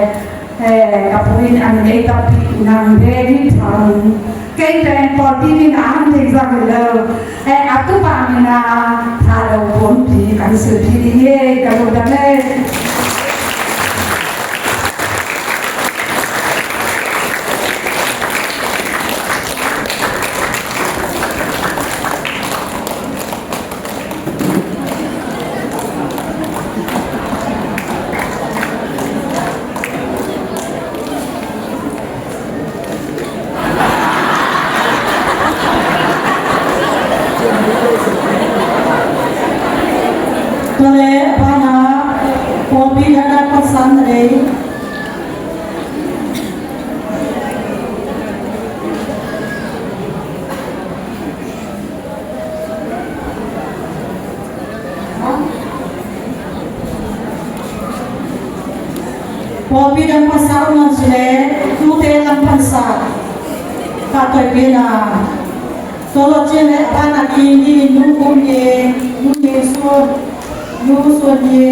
eh, ka pu in an ngei takpi nang ve ding thang. Kei pen pawlpi ding a an ding zang hi lo. Eh, a tu pa min a tha lo pawlpi kan silpi ding hi, ka lungdam e. Tua leh a banah pawlpi khat ah khuasan na lei. Pawlpi dang pansa uh nan si leh tute lam pansa ka toipih na. Tua lo ciang leh a banah ki ni nu kum ni nu ni sun nu sun ni.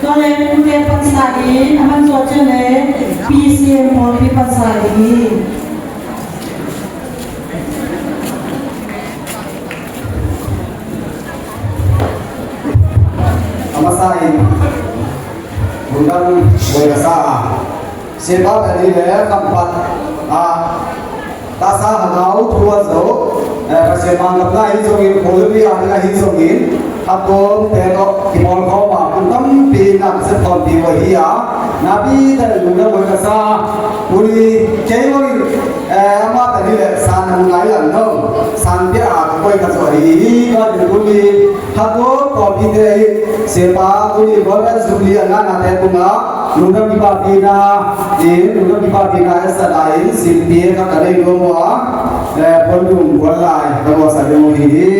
Tua leh tute pansa in a man zawh ciang leh P C M pawlpi pansa in. A masa in lungdam huai ka sa a, siapa pen i le kampat a tasa hangau thu a zo, eh, Pasian mangkapna hi zongin, khualipi a ding ahi zongin, a tawmte tawh kimawl khawm a, kum tampi na ka sep khawmpi uh ahi a, napi tak lungdam huai ka sa. Tuni kei bangin, eh, amah tak hi leh san a ngai lang dong, san pia a ka koi ka zo ahi hi. Tua ding tuni Khatua pawlpite hi, siapa tuni Golden Jubilee a nganate tungah lungdam kipahpihna in, lungdam kipahpihna a sa lai in silpi khat ka nei nuam uh a, eh, puan dum puan lai ka muasa ding uh hi hi.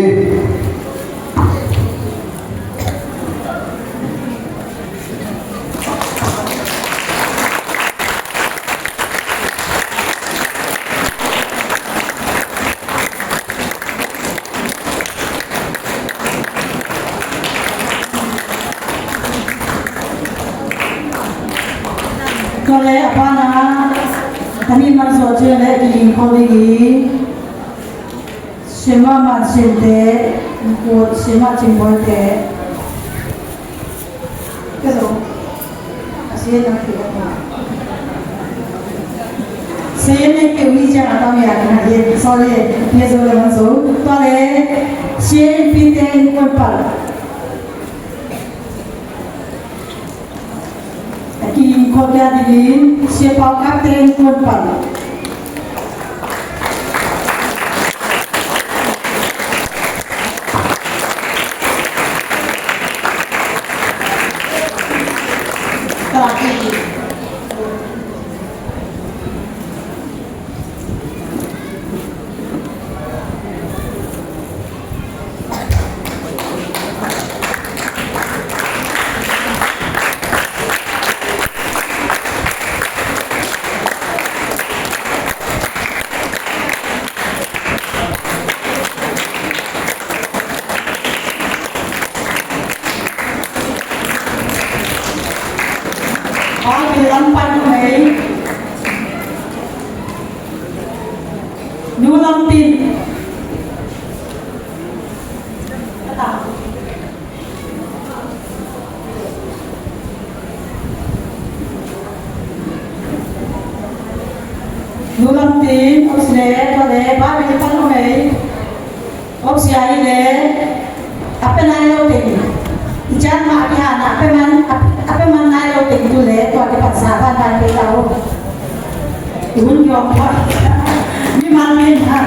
Tua leh a banah a nih man zawh ciang leh kilingkhawm ding hi. Siamah Man Siante, Siamah Cing Bawite. Ka zo. A si na ki. Siamah Cing Bawite a tam ya na hi. Sorry, pia zo le man zo. Tua leh Siamah Pite in kuan pal. A kiim khawm dia dingin Sia Pau Kapten kuan pan. Nu lam tin, opsi le, tua le, ba mei pan lo mei. Opsi ai le, a pe nai lo teng. I chan ma ki ha na, a pe man, a, a pe man nai lo teng tu le, tua ke pan sa pan nai pe lo. Hun yong pa. Mi man min ha.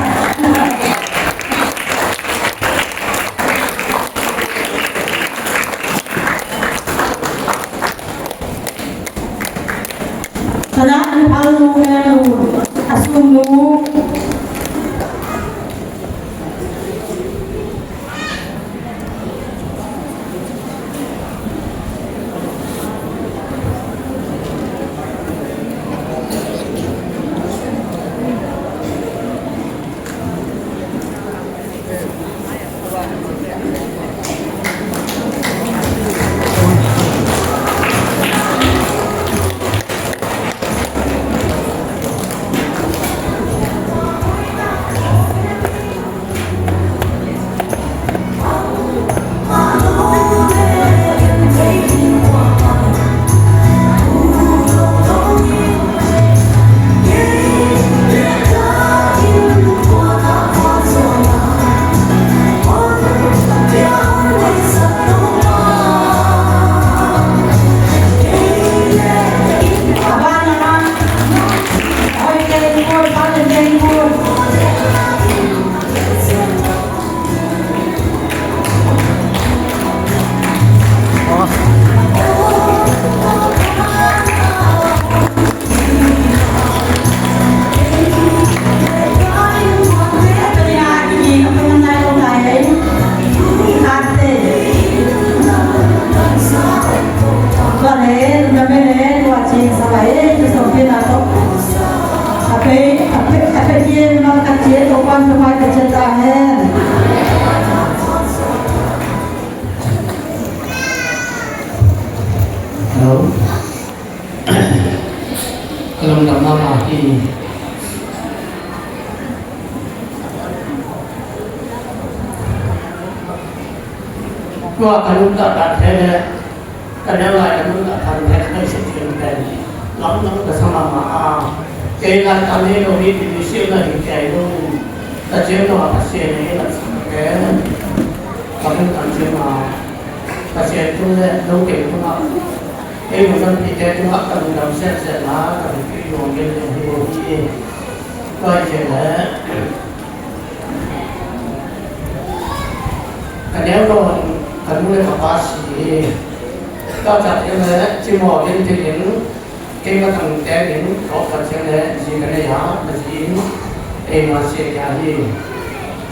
Tua na, an hal nu, ne nu, a sum nu. Hello. Ka lungdam mahmah hi. Tua ka lungdam tak thei le, ka neu lai ka lungdam tak thei le, ka si thei le, lam lam ka sa mahmah a. Kei lai ka nei lo hi, ti ni si na hi kei lo. Ka ciam lo a ka si na hi la sa ka. Ka lungdam ciam a. Ka si tu le, lo kei tu ma. Ei lungdampihte tungah ka lungdam siansian a, ka biakpiak luang gengen hi lo hi. Tua hi ciang le, ka neu lo in ka nu le ka pa si hi. Tua ciang le, cimawh dingin, kei ka tang teng in, ka op ka ciang le, zi ka nei a, ka zi in, ei ma si a hi.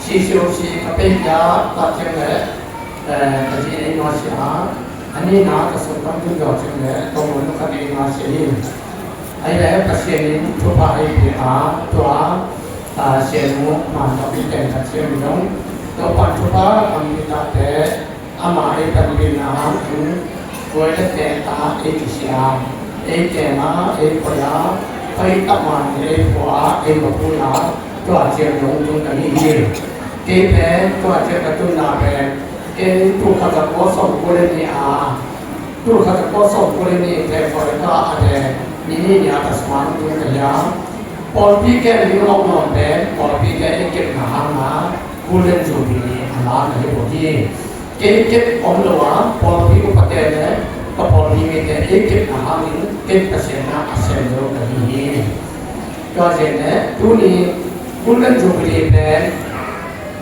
Si si o si ka pei a, tua ciang le, eh, ka zi in ei ma si a. A nihna ka sungkam tun zawh ciang le, ka muan khat ei ma si hi. Ahi le Pasian in thupha ei pia a, tua, a, sianu man tawh i teng khat ciang dong. Topan thupha tampi takte, ama ei panpihna hangin, kuai le teh ta ei kisia, ei kem a, ei poi a, pai tak man ei pua a, ei mapui a, tua ciang dong tung ka hi hi. Kei pen, tua ciang ka tunna pen, kei tul khat za kua sawm kua le nih a, Tul khat za kua sawm kua le nih February kha a deng ni nih ni a ka suang tung ka hia. Pawlpi kem ding lawng lawng pen pawlpite i kepna hang a Golden Jubilee a la na hi uh hi. Kei kep om lo a pawlpi upate le ka pawlpi mite i kepna hangin kei Pasian na a sem zo ka hi hi. Tua zen le tuni Golden Jubilee pen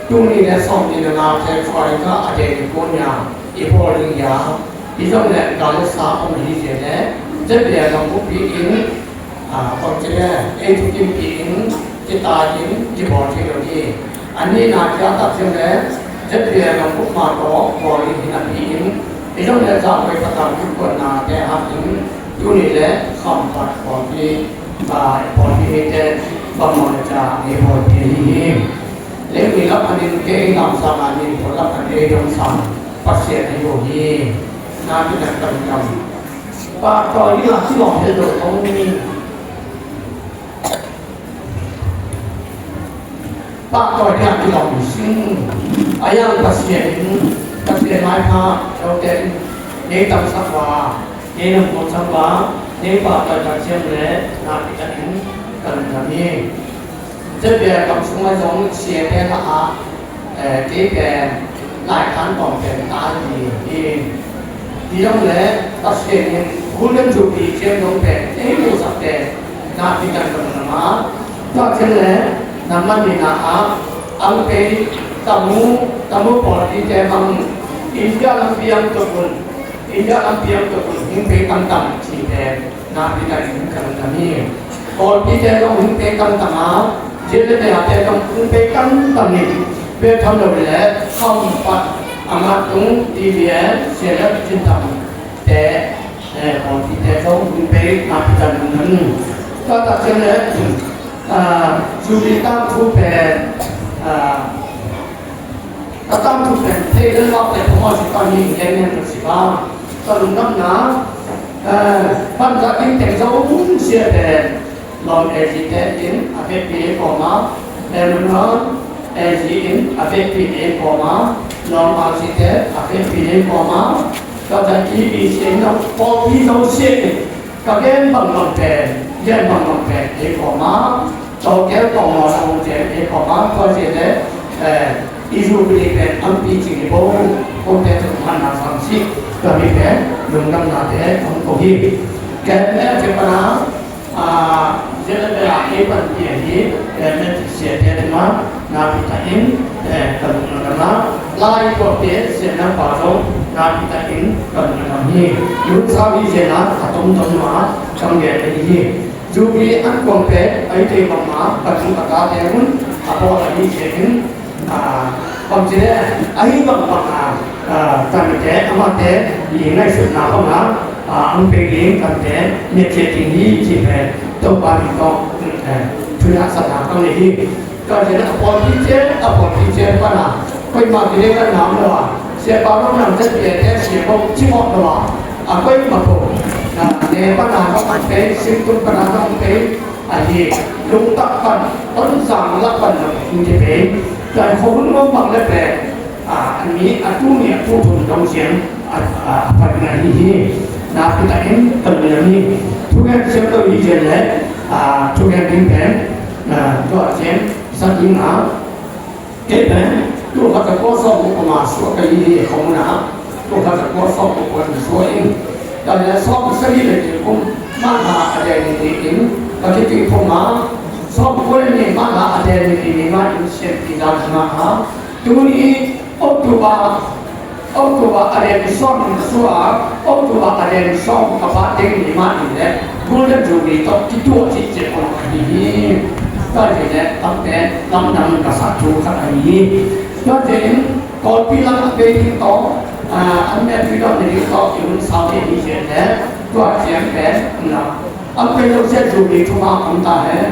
tuni le sawm ni na na February kha a deng ni kua ni a i bawl ding hi a. Hi zong le gal le sa om hi zia le, Z B A gam buppi in, a, kong ci le, ei thukim pi in, ci ta in, ci bawl thei lo hi. A nihna kia tak zia le, Z B A gam bup ma tawh bawl ding hi na pi in, hi zong le zahmai patang kikuanna te hak in, tuni le khampat bawl pi, a, bawl pi hi te, bang maw le ca, ei bawl pi hi hi. Lengmi lak panin kei lamsang a nin pawl lak pan ei dong sang Pasian ahi lo hi. Na pi dang dang dang. Pahtawi ding a kilawm hi lo kong ni. Pahtawi ding a kilawm hi sing. A yang Pasian in, Pasian maipha, eute in, nei tamsak wa. Kei nong kong sang ba, kei pa kai ka ciang le, na pi ka in, kan Hi. Tua bia kam sungah zong siate lakah, eh, kei pen laikhan tawm pen ta hi. Hi. Hi zong le Pasian in Golden Jubilee ciang zong pen ei musak pen nakpi takin ka lungdam a. Tua ciang le nambat nihna ah ang pei tamu tamu pawlpite bang India lampi ang tuk un India lampi ang tuk un hing pei tamtam ci pen nakpi takin ka lungdam hi. Pawlpite zong hing pei tamtam a, zia le te a te zong hing pei tamtam hi. Pei tham lo le kham pat a ngat tung T V a sia le cin tam te, eh, pawlpite zong hing pei nakpi takin ka lungdam hi. Tua tak ciang le, ah, Jubilee tangthu pen, ah, Ka tangthu pen thei lel lawk pen phamawh si pan hi, gen ngen lo si ba. Ka lungdamna, eh, banza ding teng zo um sia pen lawm A G te in a vekpi ei kawm a, Lebanon A G in a vekpi ei kawm a, lawm R C te a vekpi ei kawm a, ka zat E B C in a pawlpi zo sia in ka gen bangbang pen, gen bangbang pen ei kawm a, tawlkeu tawlngawn a hong ciang ei kawm a, tua ciang le, eh, i Jubilee pen ampi cing i bo, hong te tung manna sam si, tua mi pen lungdamnate hong ko hi. Ken le a ciang pana, ah, zia le bela ei pan pia hi, ken le siate tungah nakpi takin, eh, ka lungdam a, lai tuakte siate pa zong nakpi takin ka lungdam hi. Lungsau hi zia na a tomtom ma kam gen hi. Jubilee an kuang pen a i tei bangma ka tung ka tate hun a pawl ahi zia in, ah, bangci le ahi bangbang a, ah, tamite amate i ngaihsutna banga, ah, ang pei ding tamite miat ciat ding hi ci pen Topa min tawh, eh, thuneihsakna ka nei hi. Tua ciang a pawlpi ciang, a pawlpi ciang pana koimah kideikanna om lo a, siapa lo nang zat piate sia ko ci mawh lo a, a koimah ko, na ne pana zong om pei, singtum pana zong om pei, ahi lungtak pan, Tonzang lak pan zong hing kipei. Tua in khuahun ngawng bang le pen, a, a mi, a tu mi, a tu thum dong ciang, a, a, a pan na hi hi. Nakpi takin ka lungdam hi. Thugen siam lo hi ciang le, a, thugen ding pen, a, tua ciang sa ding a, kei pen, tu khat a kua sawm ko ma suak ka hi hi, khong na, tu khat a kua sawm ko ma suak in. Ka le sawm sagih le kum, ma ha a den ni in, ka kiti ko ma, sawm ko le ni ma ha a den ni ni ma in sian ti dan ma ha. Tuni October, October a den sawm in sua, October a den sawm ka pa teng ni ma in le, Golden Jubilee tawh kituak cih ciang kong ka hi hi. Tua hi le, tamte lamdang ka sa thu khat ahi hi. Tua hi in, Kawlpi lam a pei ding tawh, ah, an mel tui dawh ni ding tawh, i hun sau te hi hi le, tua ciang pen, na, An pei lo sia Jubilee thupha om ta hen.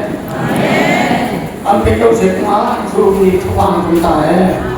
An pei lo sia thupha, Jubilee thupha om ta hen.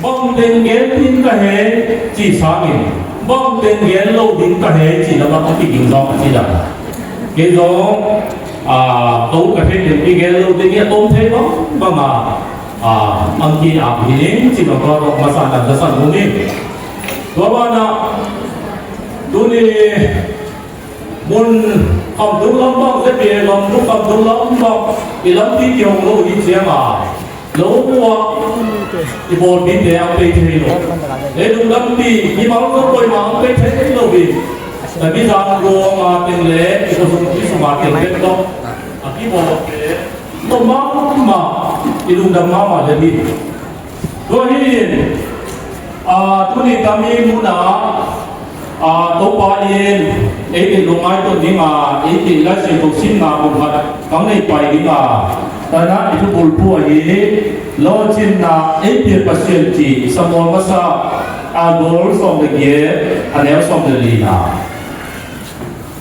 Bang teng gen ding ka hei cih sangin bang teng gen lo ding ka hei cih lamah a kiging zong a ci dan. Kei zong, a, ko ka thei ding i gen lo ding i a tom thei bang bang a, a, ang ki a hi ning cih lamah ko masa dan ka san mu ni. Tua banah tuni mun khamtung lampang, Z B A khamtung, khamtung lampang i lampi kihong lo hi cianga lo uh ah i bawlpite ang pei thei lo. Leilung lampi mimal zong koima ang pei thei lo hi. Ka bizang ruanga teng le i khosung i sunga teng bek tawh a kibawlte lo mahmah i lungdam mahmah le hi. Tua hi in, a, tuni tami munah, a, Topa in eite lungngaih ton dinga, eite Lai Siangtho simna mun khat kang nei pai dinga, tanah i thubulphu ahi lawhcinna ei pia Pasian cih Samuel masa a gol sawm le giat a neu sawm le lina.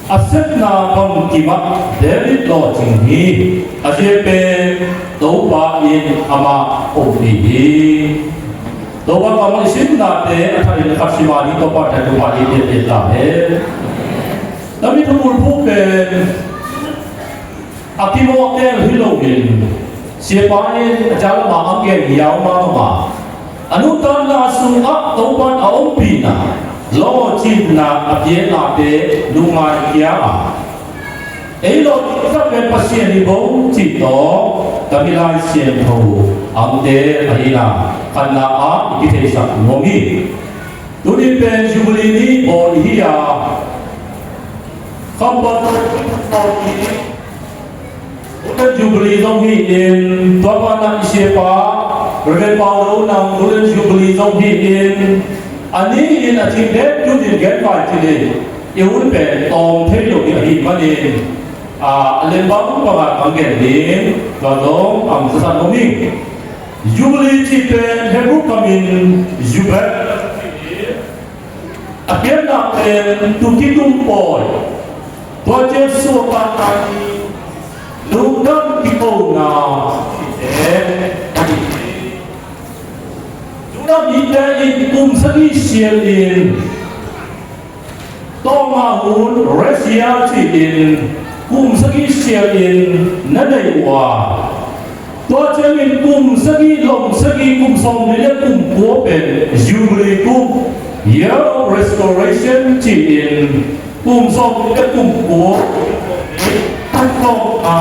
A sepna bangkimah David lawhcing hi. A zia pen Topa in amah ompih hi. Topa kammal i simnate a thain khat sima ding Topa thain Topa i pianpian ta hen. Tami thubulphu pen a kimawhtel hi loin siapa in a jalama a gen hiau mahmah. A nuntakna sungah Topan a ompihna lawhcinna a pianate lungngai kia a ei lawhcing sak pen Pasian hi bo cih tawh tami Lai Siangtho angte ahina khatna ah i kitheisak nuam hi. Tuni pen Jubilee ni bawl hi a khampat Golden Jubilee zong hi in, tua banah i siapa Reverend Paulo nang Golden Jubilee zong hi in, a ni in a cing den tun in gen vai ci le i hun pen tawm thei lo ding ahi manin, a, a lembang bangah kang gen ding tua zong ang zasan om ing. Jubilee ci pen Hebrew kamin Jubel a pianna pen tuki tum pawi, tua ciang suakta ni lungdam kikona cihte a hi. Judah mite in kum sagih sialin tawmah hun resia ci-in kum sagih sialin na nei uh a, tua ciangin kum sagih lom sagih kum sawmli le kum kua pen Jubilee kum, Year of Restoration ci-in kum sawmli le kum kua kum sawm a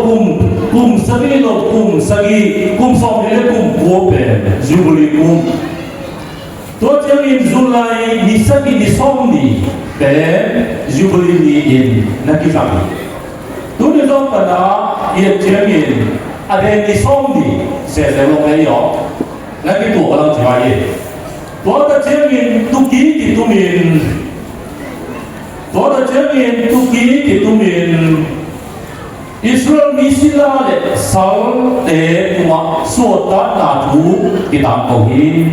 Kum, kum sagih lo, kum sagih, kum sawmli le kum kua pen Jubilee kum. Tua ciangin July ni sagih ni sawmnih pen Jubilee ni-in na kizang hi. Tuni zong tana i et ciangin a den ni sawmnih sese lo ngei aw, na kituak a lang ci mai hi. Tua ta ciangin tuki kitumin, tua ta ciangin tuki kitumin Israel mi sila le salte tungah suahtakna thu kitangko hi.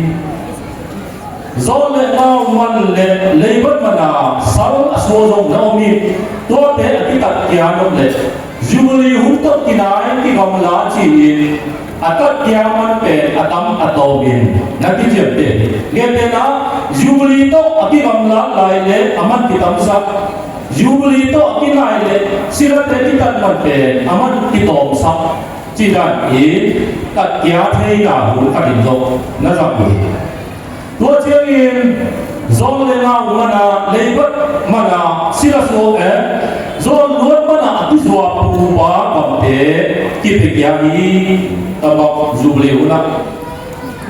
Zawn le ngau man le leibat mana sal a sua zong na om hi. Tuate a kitatkia nop le Jubilee hun tawh kinai kigamla ci-in a tatkia man pen a tam a tawmin na kiciamteh hi. Ngetena Jubilee tawh a kigamla lai le a man kitamsak, Jubilee tawh a kinai le silate kitat man pen a man kitawmsak ci dan in tatkia theina hun khatin zong na zang uh hi. Tua ciangin zawn le ngau mana, leibat mana, sila suak e, zawn luat mana a kizuak pupa kamte kipiakia hi. Tabak Jubilee hunah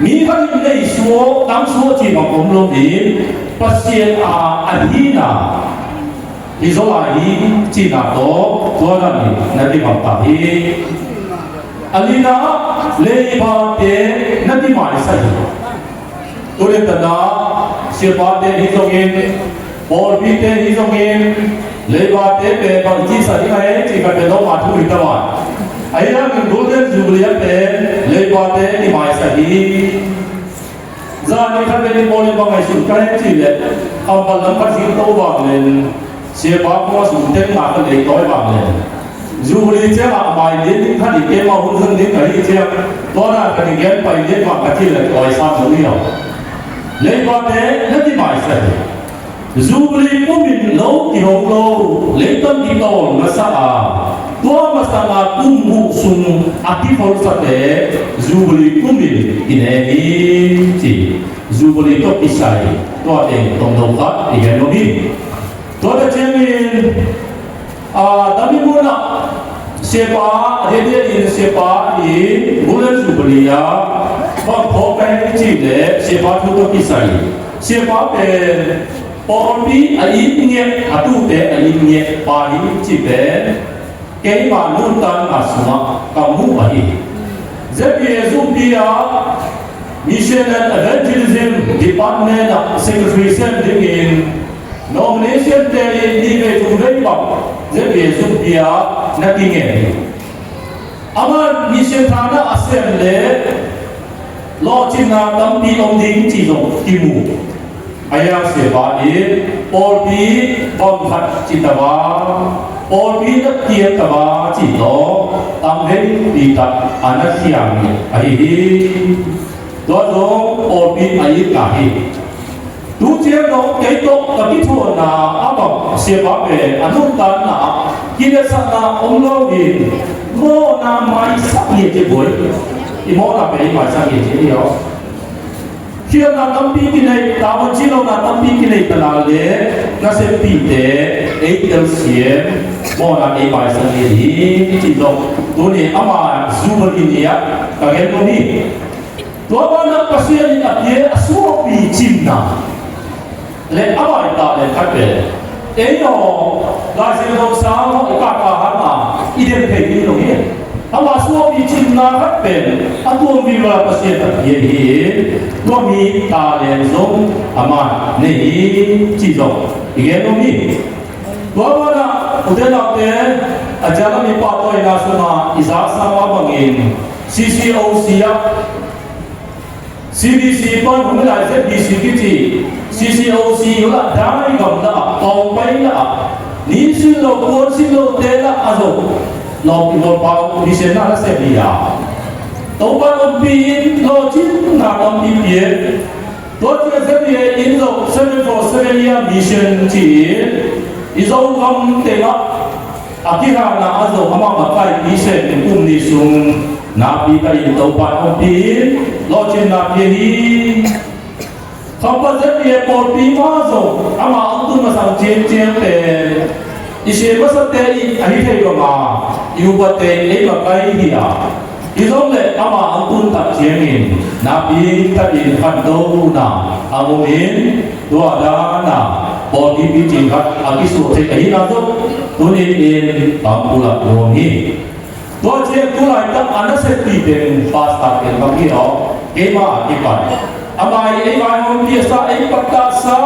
Mi khat in nei suak, tang suak cih bang om lo in, Pasian a, a hihna hi zaw lai hi cihna tawh tua dan in na ti ngam ta hi. A lina, leibate na ti maisak hi. Tuni tana siapate hi zongin, pawlpite hi zongin, leibate pen bang ci sa ding a hei cih ka pen lo ma thu hi ta vai. Ahi hangin Golden Jubilee a pen leibate ti maisak hi. Zani khat pen i pawl in bang ngaihsun ka hei cih leh, kampal lam khat zing to vang len, siapa kua sum teng na ka lei tawi bang len, Jubilee ciangah a mai ding ding khat i keima hun hun ding ka hi ciang, tua na ka ti gen pai ding bang ka cih leh tawi sam lo hi lo. Leibate na ti maisak hi. Jubilee kum in lo kihong lo, leitung kitawl masa a, tua masanga kum guk sung a kiholsate Jubilee kum in kine hi ci. Jubilee tawh kisai tua teng tong lo khat i gen lo hi. Tua ta ciangin, a, dami munah siapa, a diakdiak in siapa i Golden Jubilee ah bang phawk ka hi cih leh siapa thu tawh kisai. Siapa pen pawlpi a it ngiat, a tuute a it ngiat pa hi cih pen keima nuntakna sungah ka mu ahi hi. Z B A zumpi ah Mission and Evangelism Department ah secretary sem dingin nomination te in nih vei thum vei bang Z B A zumpi ah na kingen hi. Amah mission thana a sem leh lawhcinna tampi om ding cih zong kimu. A hiang siapa in pawlpi bawm khat ci tava, pawlpi na piang tava cih tawh tamveipi tak a na khiang ahi hi. Tua zong pawlpi a itna hi. Tu ciang dong kei tawh ka kithuahna a bang siapa pen a nuntakna ah kiletsakna om lo in mawhna maisak hi a ci buai. I mawhna pen i maisak hi a ci hi aw. Khialhna tampi kinei, tavuan cilona tampi kinei tana le naseppihte ei telsiam, mawhna ei maisak hi a ci zong tuni ama Jubilee ni-ah ka gen lo hi. Tua banah Pasian in a pia a suahpi cinna le a baita le khat pen ei aw, Lai Siangtho sang aw, i kaka hanga i dem thei hi lo hi. Ama suahpi cinna khat pen a tuam viva Pasian a pia hi. Tua mi talent zong ama nei hi ci zong i gen lo hi. Tua banah ute naute, a ciang a mi pahtawina sungah i zaksa mah bangin C C O C ah C B C pan hong lai Z B C kici C C O C uh lah dai gam lah ah, tawng pai lah ah, ni sin lo, kuan sin lo te lah a zong lawm i bawl pau mission na la sem hi a. Topa ompih in lawhcinna tampi pia. Tua ciang Z B A in zong seven four seven year mission ci-in i Zogam tengah a kihana a zong amah makaih pi sem in kum nih sung nakpi takin Topa in ompih in lawhcinna pia hi. Khampat Z B A pawlpi mah zong ama hong tun masang ciangciang pen i sia masate in a hi thei banga i upate in ei makaih hi a, hi zong le ama hong tun tak ciangin nakpi takin khantona a om in tua dana pawlpi picing khat a kisuah thei ahina zong tuni in pangkulak nuam hi. Tua ciang tu laitak a naseppih teng pastor teng bang hi aw, keima a kipan. Amah in ei vaihawmpih a sa, ei pattah sa,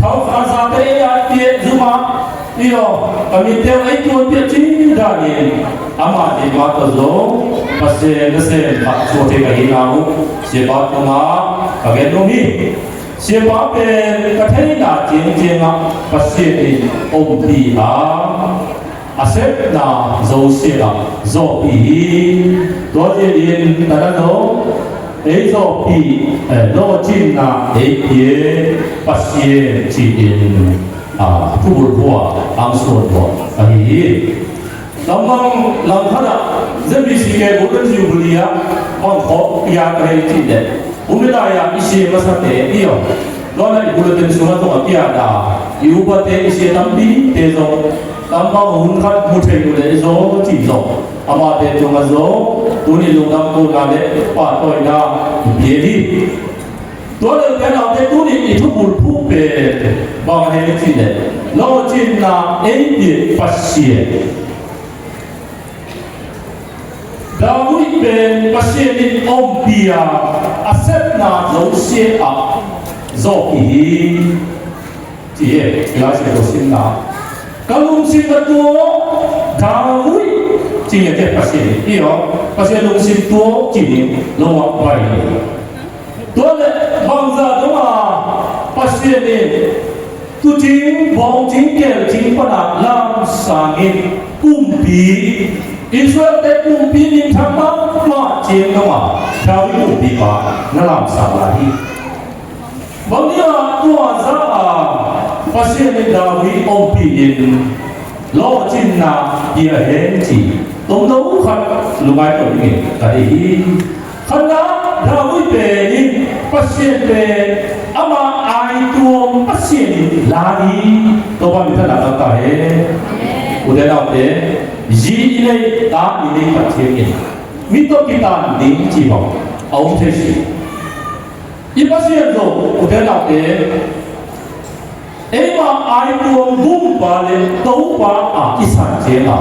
thaukha zate ei atpih zuma, i aw, ka mitteu ei tuanpih cih danin amah in mah tawh zong Pasian nasem khat suah thei ka hihna uh siapa tungah ka gen nuam hi. Siapa pen ka theihna ciangciangah Pasian in ompih a, a sepna zosiah zawhpih hi. Tua ciangin tana zong ei zawhpih, eh, lawhcinna ei pia Pasian ci-in, ah, thubulhua ang suanhua ahi hi. Lamang langkhatah Z B C K Golden Jubilee ah bang khawk pia ka hei cih leh, umi lai-ah i sia masate i aw, tua na i bulletin sungah tawh a pia da, i upate i sia tampite zong Tangval hun khat mu thei uh leh i zaw cih zong amahte tungah zong tuni lungdam kohna le pahtawina i pia hi. Tua leh u te nau te, tuni i thubulphuh pen bang hiam cih leh lawhcinna ei pia Pasian. David pen Pasian in ompih a, a sepna zosia ah zawh hi, ci hi. Lai Siangtho simna, ka lungsim ka tuak David, ci ngiat hi. Pasian hi aw, Pasian lungsim tuak ci ni lo ah bai hi. Tua leh bangzah dong a Pasian in tuucing, bawngcing, kelcing pan a lamsang in kumpi, Israel-te kumpi minthang mahmah ciang dong a David kumpipa na lamsang lai hi. Bang dia tua zah a Pasian in David ompih in lawhcinna pia hen cih tomno khat lungngai peuh dingin ka deih hi. Khatna, David pen in Pasian pen ama aituam Pasian in la hi. Topa minthanna tangtak hen. U te nau te, zi i nei, ta i nei tak ciangin mi tawh kitan ding cih bang a om thei si. I Pasian zong, u te nau te, eima aituam Gumpa le Topa a i san ciang a,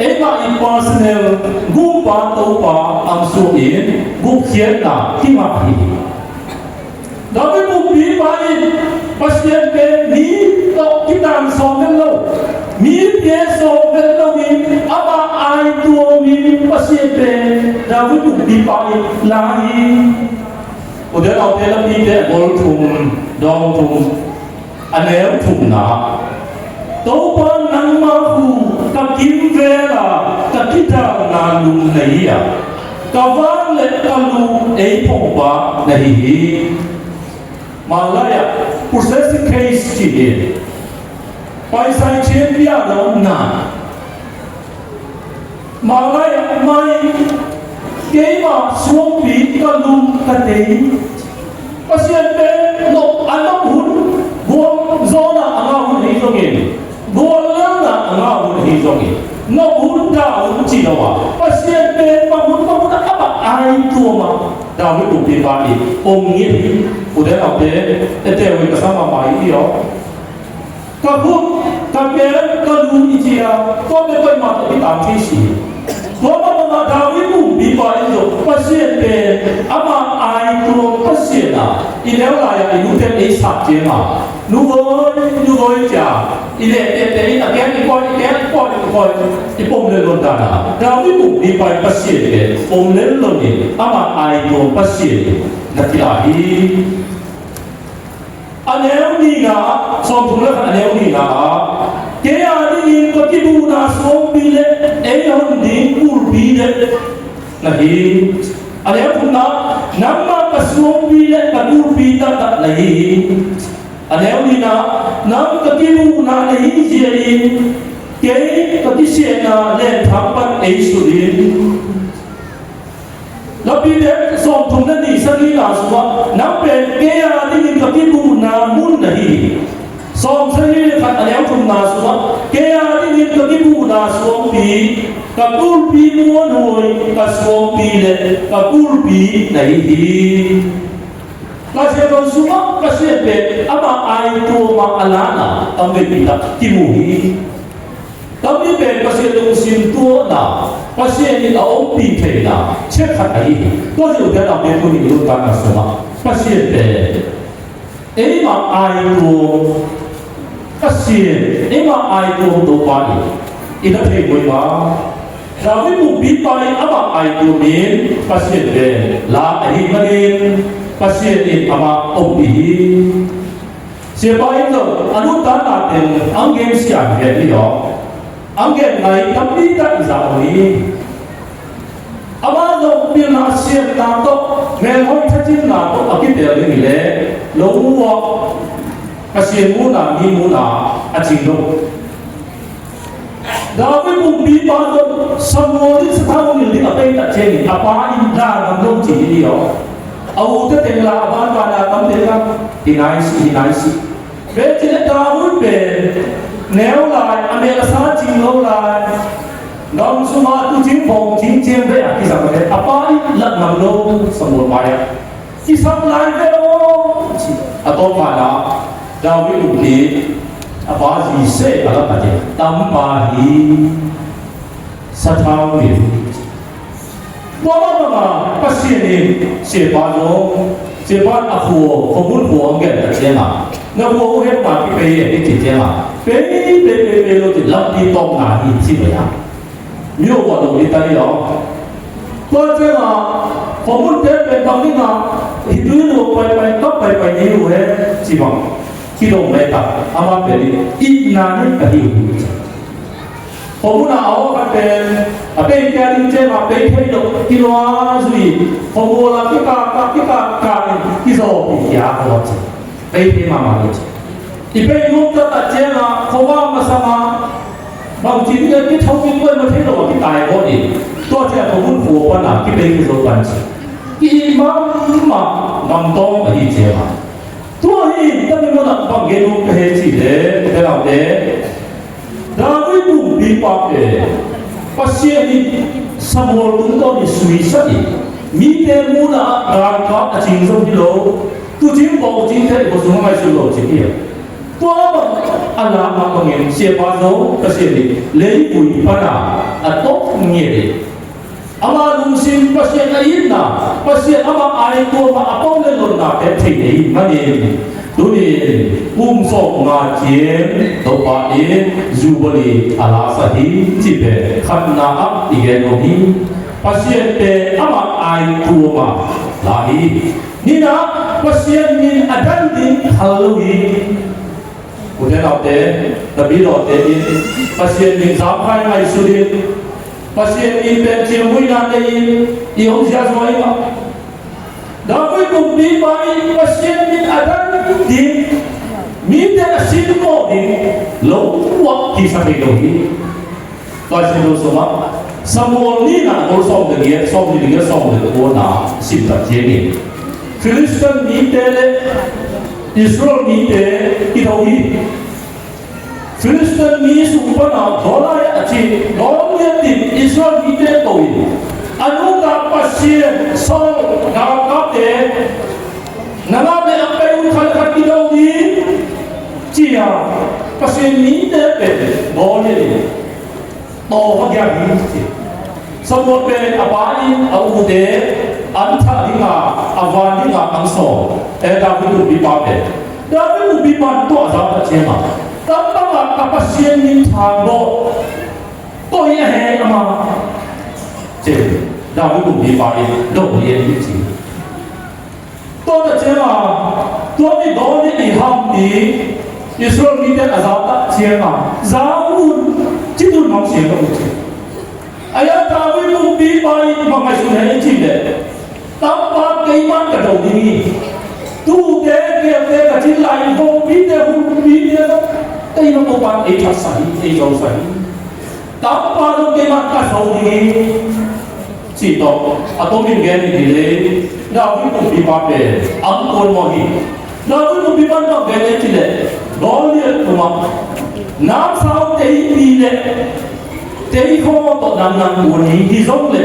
eima i personal Gumpa Topa ang suah in gupkhiatna kingah hi. David kumpipa in Pasian pen mi tawh kitan sawm vet lo, mi pia sawm vet lo in ama aituam in Pasian pen David kumpipa in la hi. U te nau te, Lapite a bul thum, dawng thum, a neu thumna ah, Topa nangmah khu ka kimvel a, ka kidalna lum na hi a, ka vang le ka lu ei phongpa na hi hi. Malay ah possessive case ci hi. Paisai cian bia na om na. Malay ah mai, keima suangpi ka lum ka tei. Pasian pen nop a nop hun, gualzawhna a ngah hun ahi zongin, guallelhna a ngah hun ahi zongin, nop hun, dah hun ci lo a, Pasian pen bang hun bang hun a, a bang aituam a David kumpipa in om ngiat hi. U te nau te, e te ui ka sa mahmah hi aw. Ka khut, ka kem, ka lu i ci a, tua pen koimah tawh kitan thei si hi. Tua mah bangah David kumpipa in zong Pasian pen ama aituam Pasian a, i neu lai-ah i nute ei sap ciang a, nu voi, nu voi ci a, i leh tete in a kem i koih, i kem i koih, i koih, i pom lel lon dan a, David kumpipa in Pasian pen pom lel lon in ama aituam Pasian na kila hi. A neu nihna, sawmthum le khat a neu nihna ah, kei a dingin ka kibuhna suangpi le ei hon ding kulpi le na hi. A neu thumna, nangmah ka suangpi le ka kulpi taktak na hi. A neu nihna, nang ka kibuhna na hi zia in, kei ka kisiatna lenthang pan ei sut in. Lapite sawmthum le nih, sagihna sungah, nang pen kei a dingin ka kibuhna mun na hi. Sawmsagih le khat a neu thumna sungah, kei a dingin ka kibuhna suangpi, ka kulpi muanhuai, ka suangpi le ka kulpi na hi hi. Ka Lai Siangtho sungah Pasian pen ama aituam a, a lana tamveipi tak kimu hi. Tampi pen Pasian lungsim tuahna, Pasian in a ompih theihna ciat khat ahi hi. Tua hi lo te, a lamte, tuni i nuntakna sungah Pasian pen eima aituam Pasian, eima aituam Topa hi. I na thei muai ma. David kumpipa in ama aituam in Pasian pen la ahih manin Pasian in ama ompih hi. Siapa in zong a nuntakna teng ang gen siang hi aw. Ang gen ngai tampi tak i za aw hi. Amah zong pilna siatna tawh, melhoih thacinna tawh a kitel ding hi leh lo uh a, Pasian muhna, mi muhna a cing lo. David kumpipa zong Samuel in sathau nilh ding a peitak ciangin a pa in la ngam lo ci hi aw. A ute teng la, a banban a tamte kha hi nai si, hi nai si. Bek ci leh David pen Neu lai, a mel a sa cing lo lai, gam sungah tuucing bawngcing ciang vei a kizang ve, a pa i lak ngam lo Samuel mai-ah kisam lai ve aw, ci. A tawpna David uh hi a pa Jesse a lak a ci, tampa hi, sathau hi. Tua bangmah Pasian in siapa zong, siapa a khua, khuamun khua hong gen ta ciangah, na khua uh hehna kipei e i ci ciangah, pei, pei, pei, pei lo ci, lampi tawpna hi ci mai a. Mi uh vat lo i ta hi lo. Tua ciangah khuamunte pen bang dingah hih tui lo paipai kap paipai ni uh he ci bang kidong mai ta, amah pen itna nih ahi uh. Khuamun a aw khat pen a pei kia ding ciangah pei thei lo, kilua zui, khuamual a kikak kak kikak kak in kizawh pi kia a aw ci. Pei thei mahmah lo ci. I pei nuam taktak ciangah khuavak masangah bangci ding a kithokin kuai ma thei lo a kitai kawt in, tua ciang khuamun khua pana kipei kizawh pan ci. Ki-it mahmah gamtawng ahi ciangah, tua hi in tami munah bang gen uh ka he cih leh, ka naute, David kumpipa pen Pasian in Samuel tungtawn in suisak in, mite munah galkap a cing zo hi lo, tuucing bawngcing thei khuasung a ngaihsun lo cih hi a. Tua bang a lak mah bangin siapa zong Pasian in leivui pana a tawp ngiat in, ama lungsim, Pasian a itna, Pasian ama aitua mah a pau le lonna pen thei nei manin, tuni kum sawm nga ciang Topa in Jubilee a lasa hi cih pen khatna ah i gen lo hi. Pasian pen ama aitua mah la hi. Nihna, Pasian min a dan ding khal lo hi. Ute naute, na pi lawte in Pasian min zamkhai ngaihsut in, Pasian min pen ciamnuihna nei in i om ziahziah hi mah. David kumpipa in Pasian min a dan ding, mite a simmawh ding lo uah kisa thei lo hi. Tua Pasian lo sungah Samuel nihna, ngol sawm le giat, sawm nih le giat, sawm le kua na simtak ciangin Filistin mite le Israel mite kitho hi. Filistin mi sung pana Goliath a ci Goliath in Israel mite ko in, a nungta Pasian Saul galkapte, na ngap le a pei un khat khat kido ding ci-a Pasian mite pen Goliath in taw va giak hi ci. Samuel pen a pa in a ute an thah dinga, a van dinga an sawl, eh, David kumpipa pen. David kumpipa in tua a zak tak ciangah, tampangah ka Pasian min thang bawh, koi a he ama, ci David kumpipa in dong lian hi ci. Tua ta ciangah, tua mi dawn ding i hampi Israel mite a za tak ciangah, za un, ci tun hong siang ka ut ci. A ya David kumpipa i bang ngaihsun hiam i cih leh, Tampa keiman ka do ding hi. Tuute, keute ka cin lai, vomite, humpite, keima ko pan ei thatsa hi, ei zosa hi. Tampa lo keiman ka do ding hi. Cih tawh a tomin gen in hi le, David kumpipa pen angkuan mawh hi. David kumpipa in bang gen in cih leh, Goliath tungah namsau teipi le teikhawng tawh nang nang kuan hi, hi zong le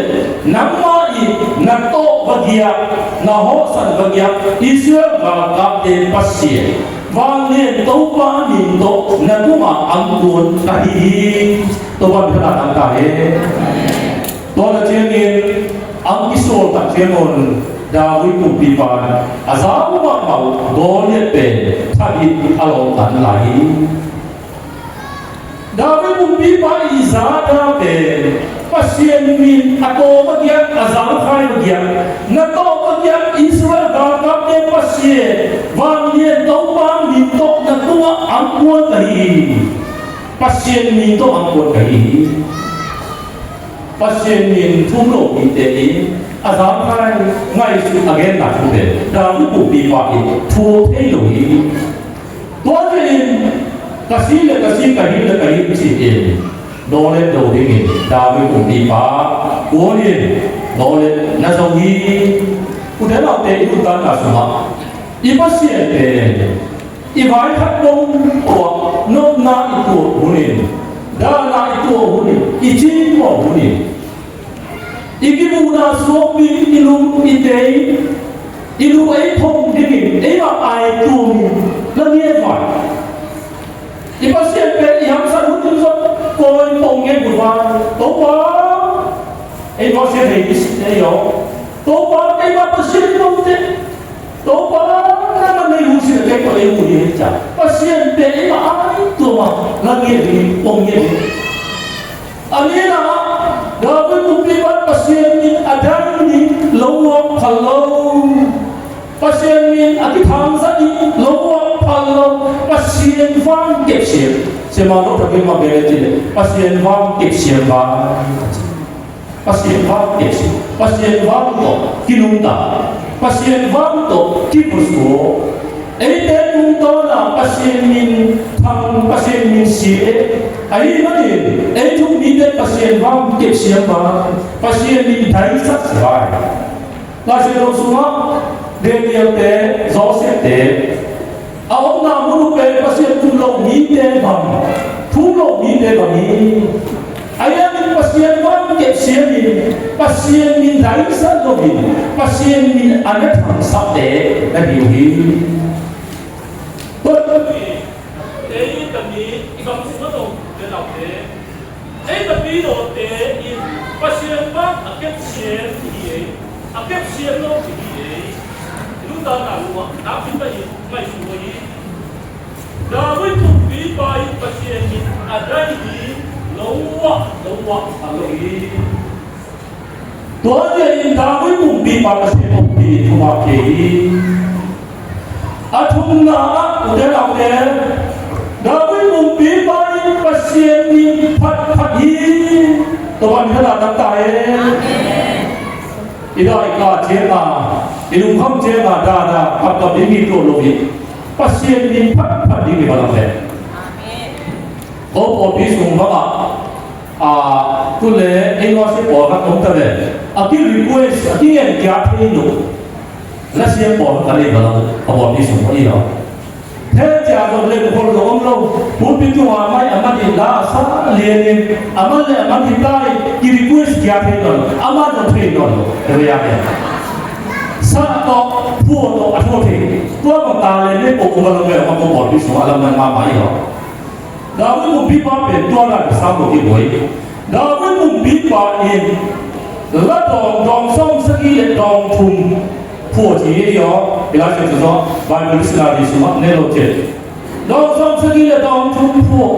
nangmah in na tawh va giak, na hawhsan va giak Israel galkapte Pasian, vanglian Topa min tawh na tungah angkuan ka hi hi. Topa min thanna tang ta hen. Tua na ciangin ang kisual tak ciangun David kumpipa in a za uh mahmah uh Goliath pen thahit a lawhtan lai hi. David kumpipa i zada pen Pasian min a tawh va giak, a zangkhai va giak, na tawh va giak Israel galkapte Pasian, vanglian Topa min tawh na tungah angkuan ka hi hi. Pasian min tawh angkuan ka hi hi. Pasian min thum lo mite in a zangkhai ngaihsut a genna thute David kumpipa in thuak thei lo hi. Tua ciangin ka si le ka si, ka hing le ka hing ci-in dawlet do dingin David kumpipa kuanin dawlet na zo hi. Ute naute, i nuntakna sungah i Pasian pen I vai khat bang tawh nopna i tuah hun in, dahna i tuah hun in, i cingmawh hun in, i kimuhna suakpi, i lum i tei, i lu ei phong dingin eimah ai tuamin la ngiat vai. I Pasian pen i hamsat hun in zong koi pong ngen hun vai. Topa, ei Pasian hei i si ei aw. Topa, keimah Pasian i note. Topa, nangmah nei hun sin a kei ko ei hun hi hei cia. Pasian pen eimah ai tuama la ngiat hi, pong ngiat hi. A nihna ah, David kumpipa Pasian in a dai ding lo uang phal lo. Pasian in a kithangsa ding lo uang phal lo. Pasian vang kepsiam. Siamah lo thakin mah bia le cih leh Pasian vang kepsiam vang. Pasian vang kepsiam. Pasian vang tawh kinungta. Pasian vang tawh kipusua. Eite tungtawn a Pasian min thang, Pasian min sia e. Ahih manin ei thuk mite Pasian vang kepsiam vang, Pasian min daisak sia vai. Laisiangtho sungah Daniel te, Joseph te a omna mun uh pen Pasian kum lo mite bang, thum lo mite bang hi. Ahi hangin Pasian vang kepsiam in, Pasian min daisak loin, Pasian min a na thangsakte na hi uh hi. Tua tuni ei tami i gamsung a tawh te laute, ei tapi lawte in Pasian vang a kepsiam hi ei, a kepsiam lo hi ei. I nuntakna lungah nakpi takin ngaihsun uh hi. David kumpipa in Pasian in a dai hi lo uah, lo uah a lo hi. Tua ciangin David kumpipa Pasian kumpi thupha kei hi. A thumna ah ute naute, David kumpipa in Pasian min phatphat hi. Tua pan khat a tak ta hen. I daih ka ciang a, i lungkham ciang a, dada, phatphat ding hi tuan lo hi. Pasian min phatphat ding hi bang a pen. Ko pawlpi sung bangah, a, tu le ei nuasia pawlkhat om ta le, a ki request, a ki ngen kia thei lo. La siam pawlkhat ka nei bang a, a pawlpi sung bang i lo. Thei cia zong le khol zong om lo. Pulpit tungah mai a man in la a sa lian in, a man le a man hi ta i, ki request kia thei lo. A man zong thei lo. Hei a ke. Sa tawh, phuah tawh, a thaw thei. Tua bang ta le ne ko ko bang lo ve, a ko pawlpi sung a lam man ma ma i lo. David kumpipa pen tua lai ka sang ko kibuai. David kumpipa in la dawng, dawng sawm sagih le dawng thum phuah ci hi aw. I Lai Siangtho sungah Bible Dictionary sungah ne lo cin. Dawng sawm sagih le dawng thum phuah.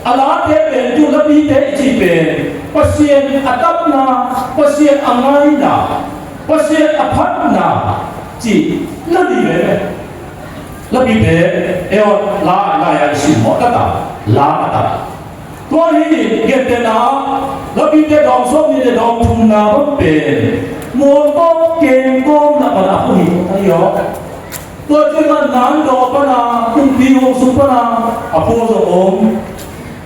A late pen tu lapite i cih pen Pasian a tapna, Pasian a ngaina, Pasian a phatna cih la ni veve. Lapite, e aw, la, la a i simmawh taktak, la a tak. Tua hi gentehna, lapite dawng sawm nih le dawng thumna bang pen mualkawm kengkawmna pan a phuh hi, a hi aw. Tua ciangin nandaw pan a, kumpi huang sung pan a, a phuh zong om.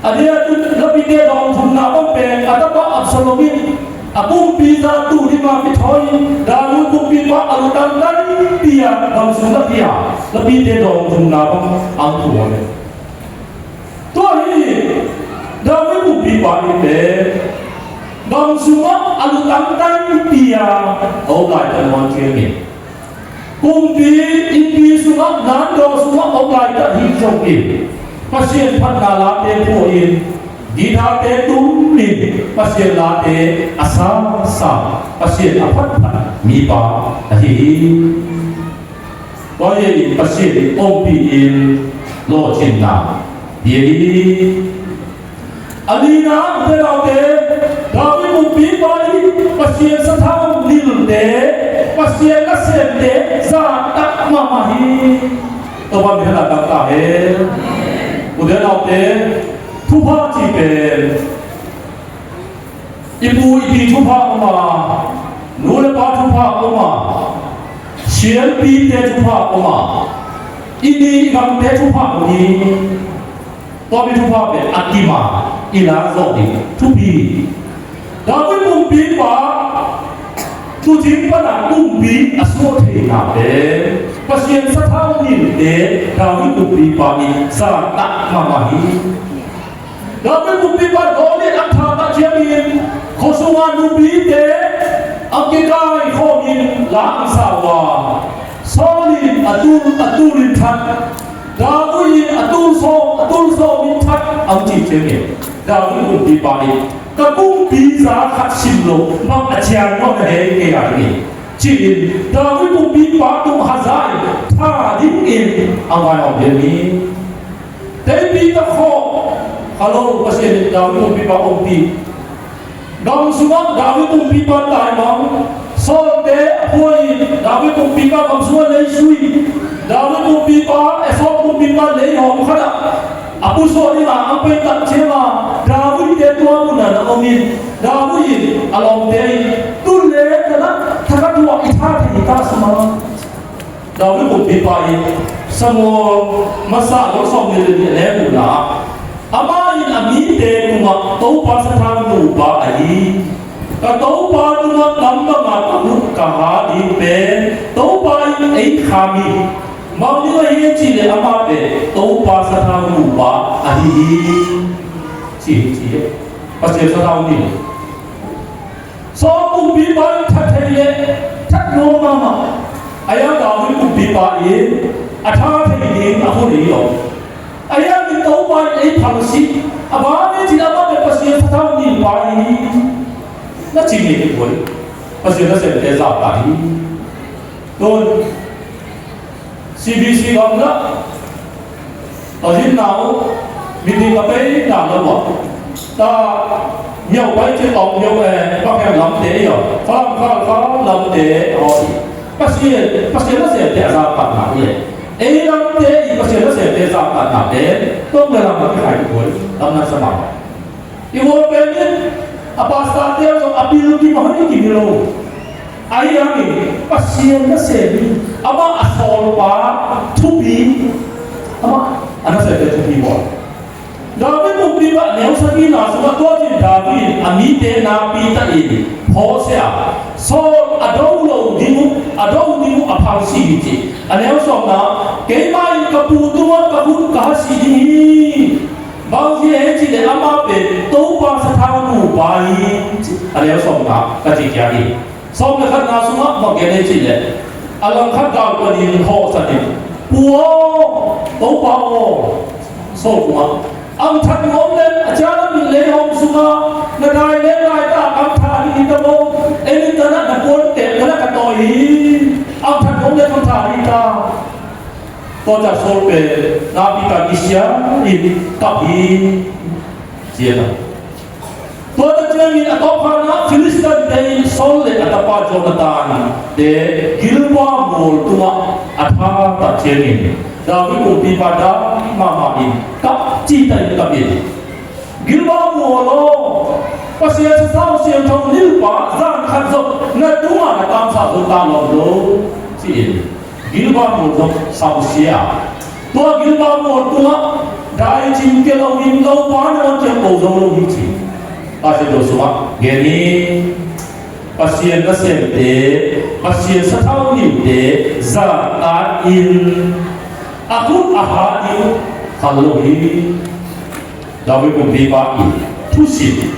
A diakin lapite dawng thumna bang pen a tapa Absalom in a kumpi zahtu ding a kithawi in David kumpipa a lutang tampi a gamsung a pia, lapite dawng thumna bang ang thu a le. Tua hi David kumpipa in pen gamsung a lutang tampi a om laitak nuam ciangin Kumpi, innpi sungah, nandaw sungah om laitak hi zongin Pasian phatna late phuahin, guitar-te tumin Pasian late a sangsa, Pasian a phatphat mipa ahi hi. Tua hi in Pasian in ompih in lawhcinna bia hi. A lina ah, ute naute, David kumpipa in Pasian sathau nilte, Pasian nasemte zahtak mahmah hi. Topa min thangtak ta hen. Ute naute, thupha cih pen i pu i pi thupha om a, nu le pa thupha om a, siampite thupha om a, i ni i gamte thupha om hi. Tua mi thupha pen a kim a, i lak zawh ding thupi. David kumpipa Tuucing pana kumpi a suah theihna pen Pasian sathau nihte David kumpipa in zahtak mahmah hi. David kumpipa Goliath a thah tak ciangin khua sunga nupite a kikaikhawmin la a sa uh a, Saul in a tul, a tul in that, David in a tul sawm, a tul sawmin that a cih ciangin David kumpipa in, ka kumpi za khat sim lo bang a ciang mawh na hei kei a ding hi, ci-in David kumpipa tung haza in tha dingin a ngai a om hi. Teipi ta khawh kha lo Pasian in David kumpipa ompih. Gam sungah David kumpipa taimang, Saulte a phuai, David kumpipa gam sungah leisui, David kumpipa, Esau kumpipa leihawm khatah a pusuah dingah a pei tak ciangah David te tua munah na om in, David in a lawmte in, tu le ka na thakhat tua i tha thei ta sungah David kumpipa in Samuel masa a sawm le li a neu na, amah in a mite tungah Topa sathau nupa ahi, ka Topa tungah kam banga ka khut ka ha ding pen Topa in ei kham hi. Bang ding ahi e cih leh amah pen Topa sathau nupa ahi hi, ci hi, ci hi. Pasian sathau ni. Saul kumpipa in that thei leh that nuam mahmah. A hiang David kumpipa in a tha thei ding a hun ei lo. A hiang in Topa in ei phalsih. A bang e cih leh amah pen Pasian sathau nupa hi. Na ci ngei hi buai. Pasian nasemte zahtak hi. Tun C B C lam na, a zin na uh, meeting a pei na lam uh. Ta, nyo pai ci tawng nyo, eh, bang hiam lamte i uh. Falam khal khal lamte, oh. Pasian, Pasian nasemte a zahtakna uh le. Ei lamte i Pasian nasemte zahtakna te, tawng le lam a kikhai buai, lam na sa mah. I uapen in a pastor te zong a bil kim a hon i kim hi lo. Ahi hangin Pasian nasem in amah a sawlpa thupi, amah a nasemte thupi bawl. David kumpipa neu sagihna sungah tua cin David in a mite nakpi takin phawk sia, Saul a do lo ding uh, a do ding uh a phalsih hi ci. A neu sawmna, keimah in ka pu tungah ka khut ka ha sih ding hi. Bang hang hiam cih leh amah pen Topa sathau nupa hi, a neu sawmna ka ci kia hi. Sawm le khatna sungah bang gen e cih leh a langkhat gal panin hawhsan in, Pu aw, Topa aw, Saul tungah, ang that nuam leh a ciang a min lei hawm sungah na dai leh lai ta ang tha ding hi ta maw? Ei min ta na na puan teh na na ka tawi hi. Ang that nuam leh ang tha ding hi ta. Tua ciang Saul pen nakpi takin kisia in kap hi, ci a ta. Tua ta ciangin a tawpkhatna Filistin te in Saul le a tapa Jonathan te Gilboa mual tungah a tha tak ciangin David kumpipa dam mahmah in kap cihtak in kap in. Gilboa mual aw, Pasian sathau siangtho nilpa zan khat zong na tungah na kamsah zo ta lawm lo, ci-in Gilboa mual zong sausia. Tua Gilboa mual tungah daicim kia loin lopa na wan ciang ko zo lo hi ci. Pasian to sungah gen hi. Pasian nasemte, Pasian sathau nihte zahtak in a khut a ha ding khal lo hi. David kumpipa in thusim,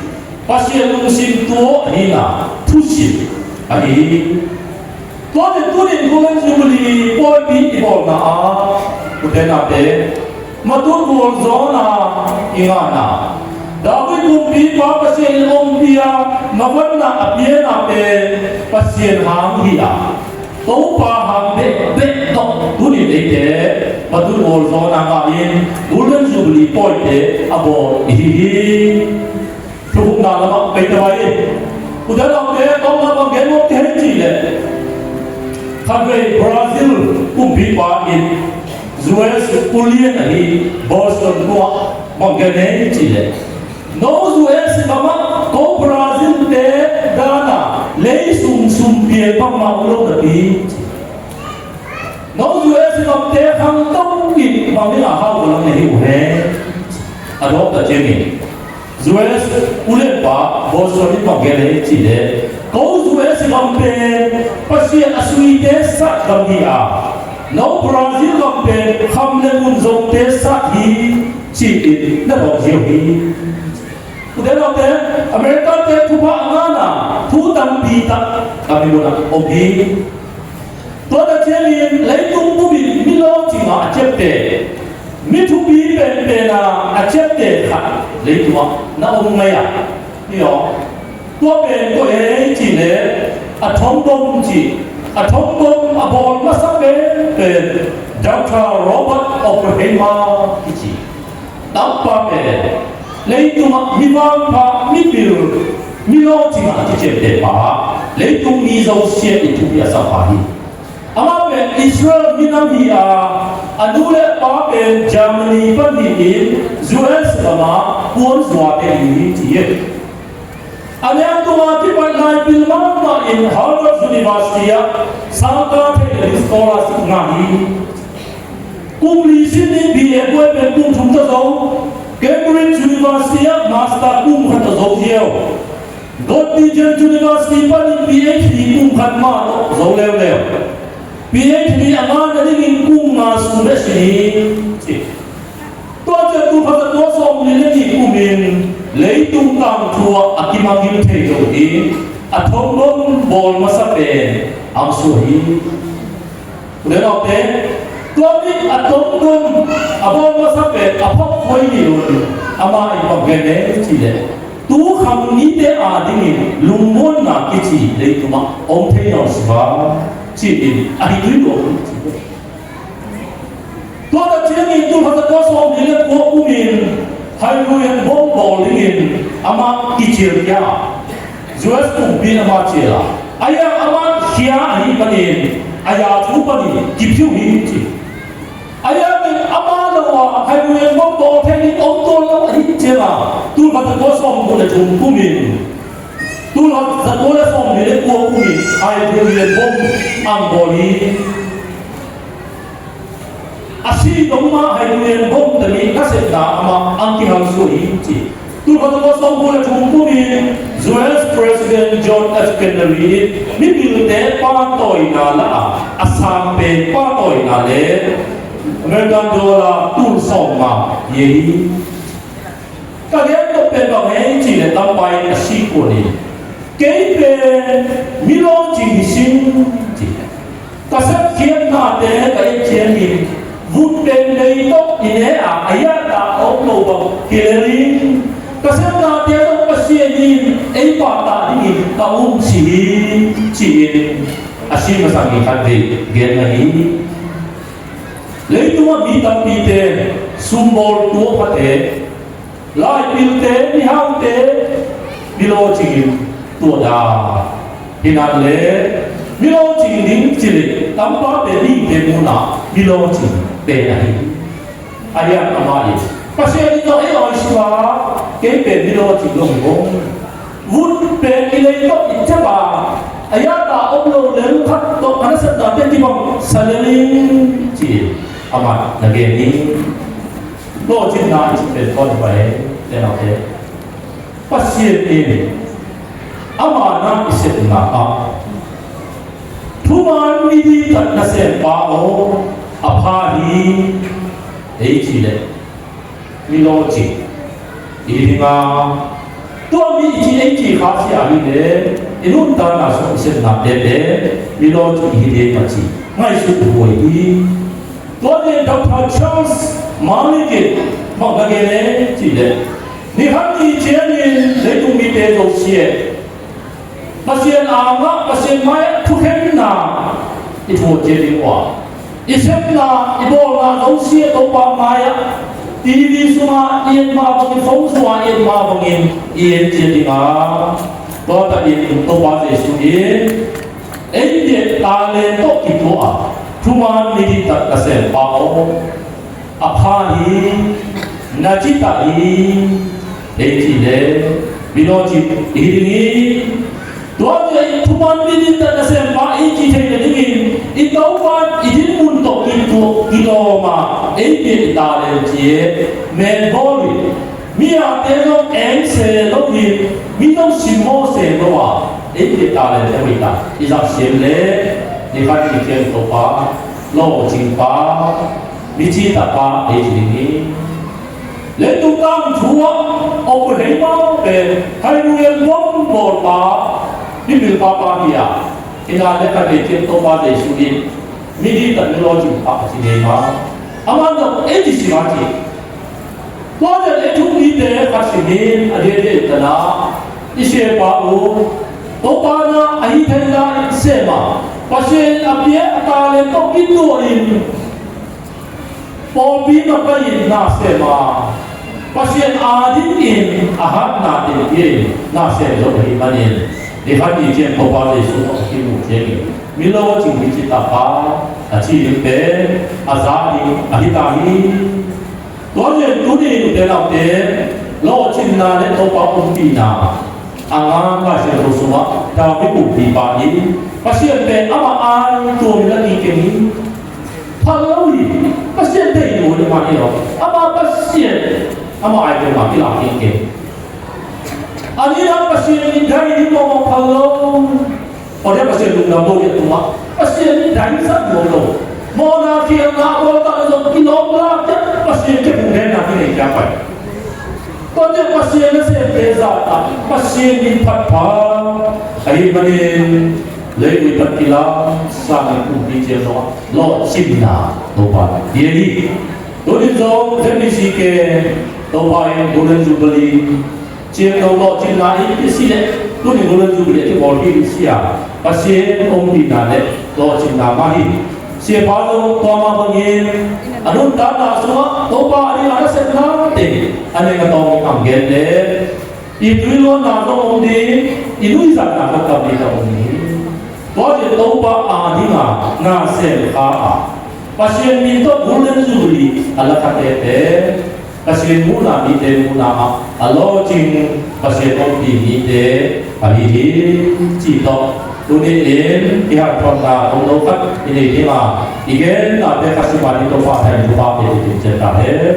Pasian lungsim tua ahihna thusim ahi. Tua le tunin Golden Jubilee pawipi i bawlna ah, ute naute, matut gualzawhna i ngahna, David kumpipa Pasian in ompih a, mavanna a piana pen Pasian hang hi a, Topa hang bekbek tawh tunin eite matut gualzawhna ngahin Golden Jubilee pawite a bawl i hi hi. Thukhupna lamah pei ta vai. Ute naute, tawpna bang gen nuam ka hei cih leh, khatvei Brazil kumpipa in U S ulian ahi Bolsonaro bang gen e cih leh, no U S gamah ko Brazil te dan a lei sum sum pial bangmah om lo napi, no U S gamte khangto in bang ding a hau ka lam na hi uh hen. A dawk ta ciangin U S ulianpa Bolsonaro in bang gen e cih leh, ko U S gam pen Pasian a suite sat gam hi a, no Brazil gam pen kham le mun zote sat hi, ci-in na dawng ziau hi. Ute naute, America-te thupha a ngana thu tampi tak a mi munah om hi. Tua ta ciangin leitung pumin mi lawcing a ciapte, mi thupi penpen a ciapte khat leitungah na om ngei a, hi aw. Tua pen koi ei cih leh, atom bomb cih, atom bomb a bawl masa penpen Doctor Robert Oppenheimer kici. Tampa pen leitungah mi vangpha, mi pil, mi lawcing a kiciamteh pa, leitung mi zosia i thupi a sa pa hi. Amah pen Israel minam hi a, a nu le pa pen Germany pan hi in U S gam ah puanzuate hi ci hi. A liangtung a kipat lai pil mahmah in Harvard University ah sangkah theih le scholarship ngah hi. Kum li sin in B A buai pen kum thum ta zo, Cambridge University ah master kum khat ta zo ziau. Göttingen University panin P H D kum khat mah tawh zo leuleu. P H D a ngah nadingin kum nga sung bek sin hi, ci. Tua ciang tul khat za kua sawmnih le nih kumin leitung tangthu ah a kimangngilh thei lo ding atom bomb bawl masa pen Ang Suu Kyi hi. Ute naute, tua mi atom bomb a bawl masa pen a phawk huai ni lo ding, amah in bang gen e cih leh, tu khang nite adingin lungmuanna kici leitungah om thei nawn si va, ci-in a hi tui lo ding ci. Tua ta ciangin tul khat za kua sawmnih le kua kumin hydrogen bomb bawl dingin amah kicial kia, U S kumpi in amah cial a, a ya amah khia ahi panin a ya thu panin kiphiu hi ci. A ya in amah lo a hydrogen bomb bawl thei ding om tuan lo ahi ciang a, tul khat za kua sawmguk le thum kumin, tul khat za kua le sawmnih le kua kumin hydrogen bomb ang bawl hi. A si dong mah hydrogen bomb tami nasepna amah ang kihal suah hi ci. Tul khat za kua sawmguk le thum kumin U S President John F Kennedy in mipilte pantawina la a, a sang pen pantawina le American dollar tul sawmnga hi. Ka gen nop pen bang hei cih leh tampa in a si kuan in, kei pen mi lawcing hi sin ci. Ka sepkhiatnate ka et ciangin vut pen lei tawh i ne a, a yatna a om lo bang hi lel in, ka sepnate tawh Pasian in ei pahtak dingin ka um si hi, ci-in a si masang in khat vei gen ahi. Leitungah mi tampite, sumbawl tuaphate, laipilte, mihaute, mi lawcing in tuahda. Hi nan le mi lawcing ding ci leh tampate mite munah mi lawcing pen ahi. A hiang amah in, Pasian in zong ei awi sua, kei pen mi lawcing dong hi bong. Vut pen i lei tawh i cep a, a yatna om lo lel khat tawh a nasepnate kibang sa lel in ci-in amah na gen hi. Lawcingna i cih pen khawn hi pah e, ute naute. Pasian in ama na i sepna ah, thuman midiktat nasempa aw, a pha hi, ei ci leh mi lawcing i hi ding a, tua mi i ci ei ci kha sia hi leh i nuntakna sung i sepnate pen mi lawcing i hi ding a ci ngaihsut huai hi. Tua pen Doctor Charles Malik in bang na gen e cih leh, ni khat ni ciangin leitung mite zosia Pasian angah, Pasian mai-ah thukhenna i thuak ciat ding uh a, i sepna, i bawlna zosia Topa mai-ah, T V sungah i et mah bangin, phone sungah i et mah bangin i et ciat ding a, tua tak in Topa Jesuh in ei biak talent tawh kituah a, thuman midiktat nasempa aw, a pha hi, na cita hi, ei ci leh mi lawcing i hi ding hi. Tua ciang i thuman midiktat nasempa i ci theih nadingin i Topa i dinmun tawh kituak kilawm a, ei biak i talent ci e, men bawl in, mi ate zong eng se lo hi, mi zong simmawh se lo a, Ei pi talent te hoih ta, i zak siam le, ni khat ni ciang Topa, lawhcingpa, mici tapa ei ci ding hi. Leitung tangthu ah, a pu hei ma pen, hai nu el bom bawlpa, mi bil papa hi a, i na le khat ni ciang Topa Jesu in, mi di tan mi lawhcingpa a ci ngei ma, a man dong ei ci si ma ci. Tua pen ei thu mite khat simin a diakdiak in tana i siapa uh Topa na ahi theihna in sem a, Pasian a pia a talent tawh kituahin pawlpi makaih in na sem a, Pasian adingin a hatna teng pia in na sem zo ahih manin, ni khat ni ciang Topa Jesu a kimu ciangin mi lawhcing mici tapa a ci ding pen a za ding ahi ta hi. Tua ciang tuni nute naute lawhcinna le Topa ompihna a ngan Lai Siangtho sungah David kumpipa in Pasian pen amah ai tuam in la kik keng hi. Phal lo hi. Pasian thei lo hi mah hi lo. Amah Pasian, amah ai tuam mah kilak kik keng. A nihna Pasian in dai ding mawkmawk phal lo. Aw, tua Pasian lungdam lo ding a tungah Pasian in dai zat lo lo. Mawhna khialhna a bawl tak zong kilawm lak ciang Pasian khe phung henna kinei ciang pai. Tua ciang Pasian nasemte zahtak, Pasian in phatpha ahih manin leivui pan kilam sangin kumpi ciang zongah lawhcinna Topa pia hi. Tuni zong Z B C K Topa in Golden Jubilee ciang lo lawhcinna i pia si leh tuni Golden Jubilee a kibawl hi si a, Pasian ompihna le lawhcinna mah hi. Siapa zong tua mah bangin a nuntakna sungah Topa a ding a nasepna teng a neng a tawng in ang gen le i tui luanna zong om ding, i nuizatna zong tam ding a om ding. Tua ciang Topa a ding a na sem kha a, Pasian min tawh Golden Jubilee a la khate pen Pasian muhna mite muhna ah a lawhcing Pasian ompih mite ahi hi cih tawh tuni in i hanthotna hong lo khat i nei ding a, i gennate khat si mah in Topa thain thupha pia dingin ciat ta hen.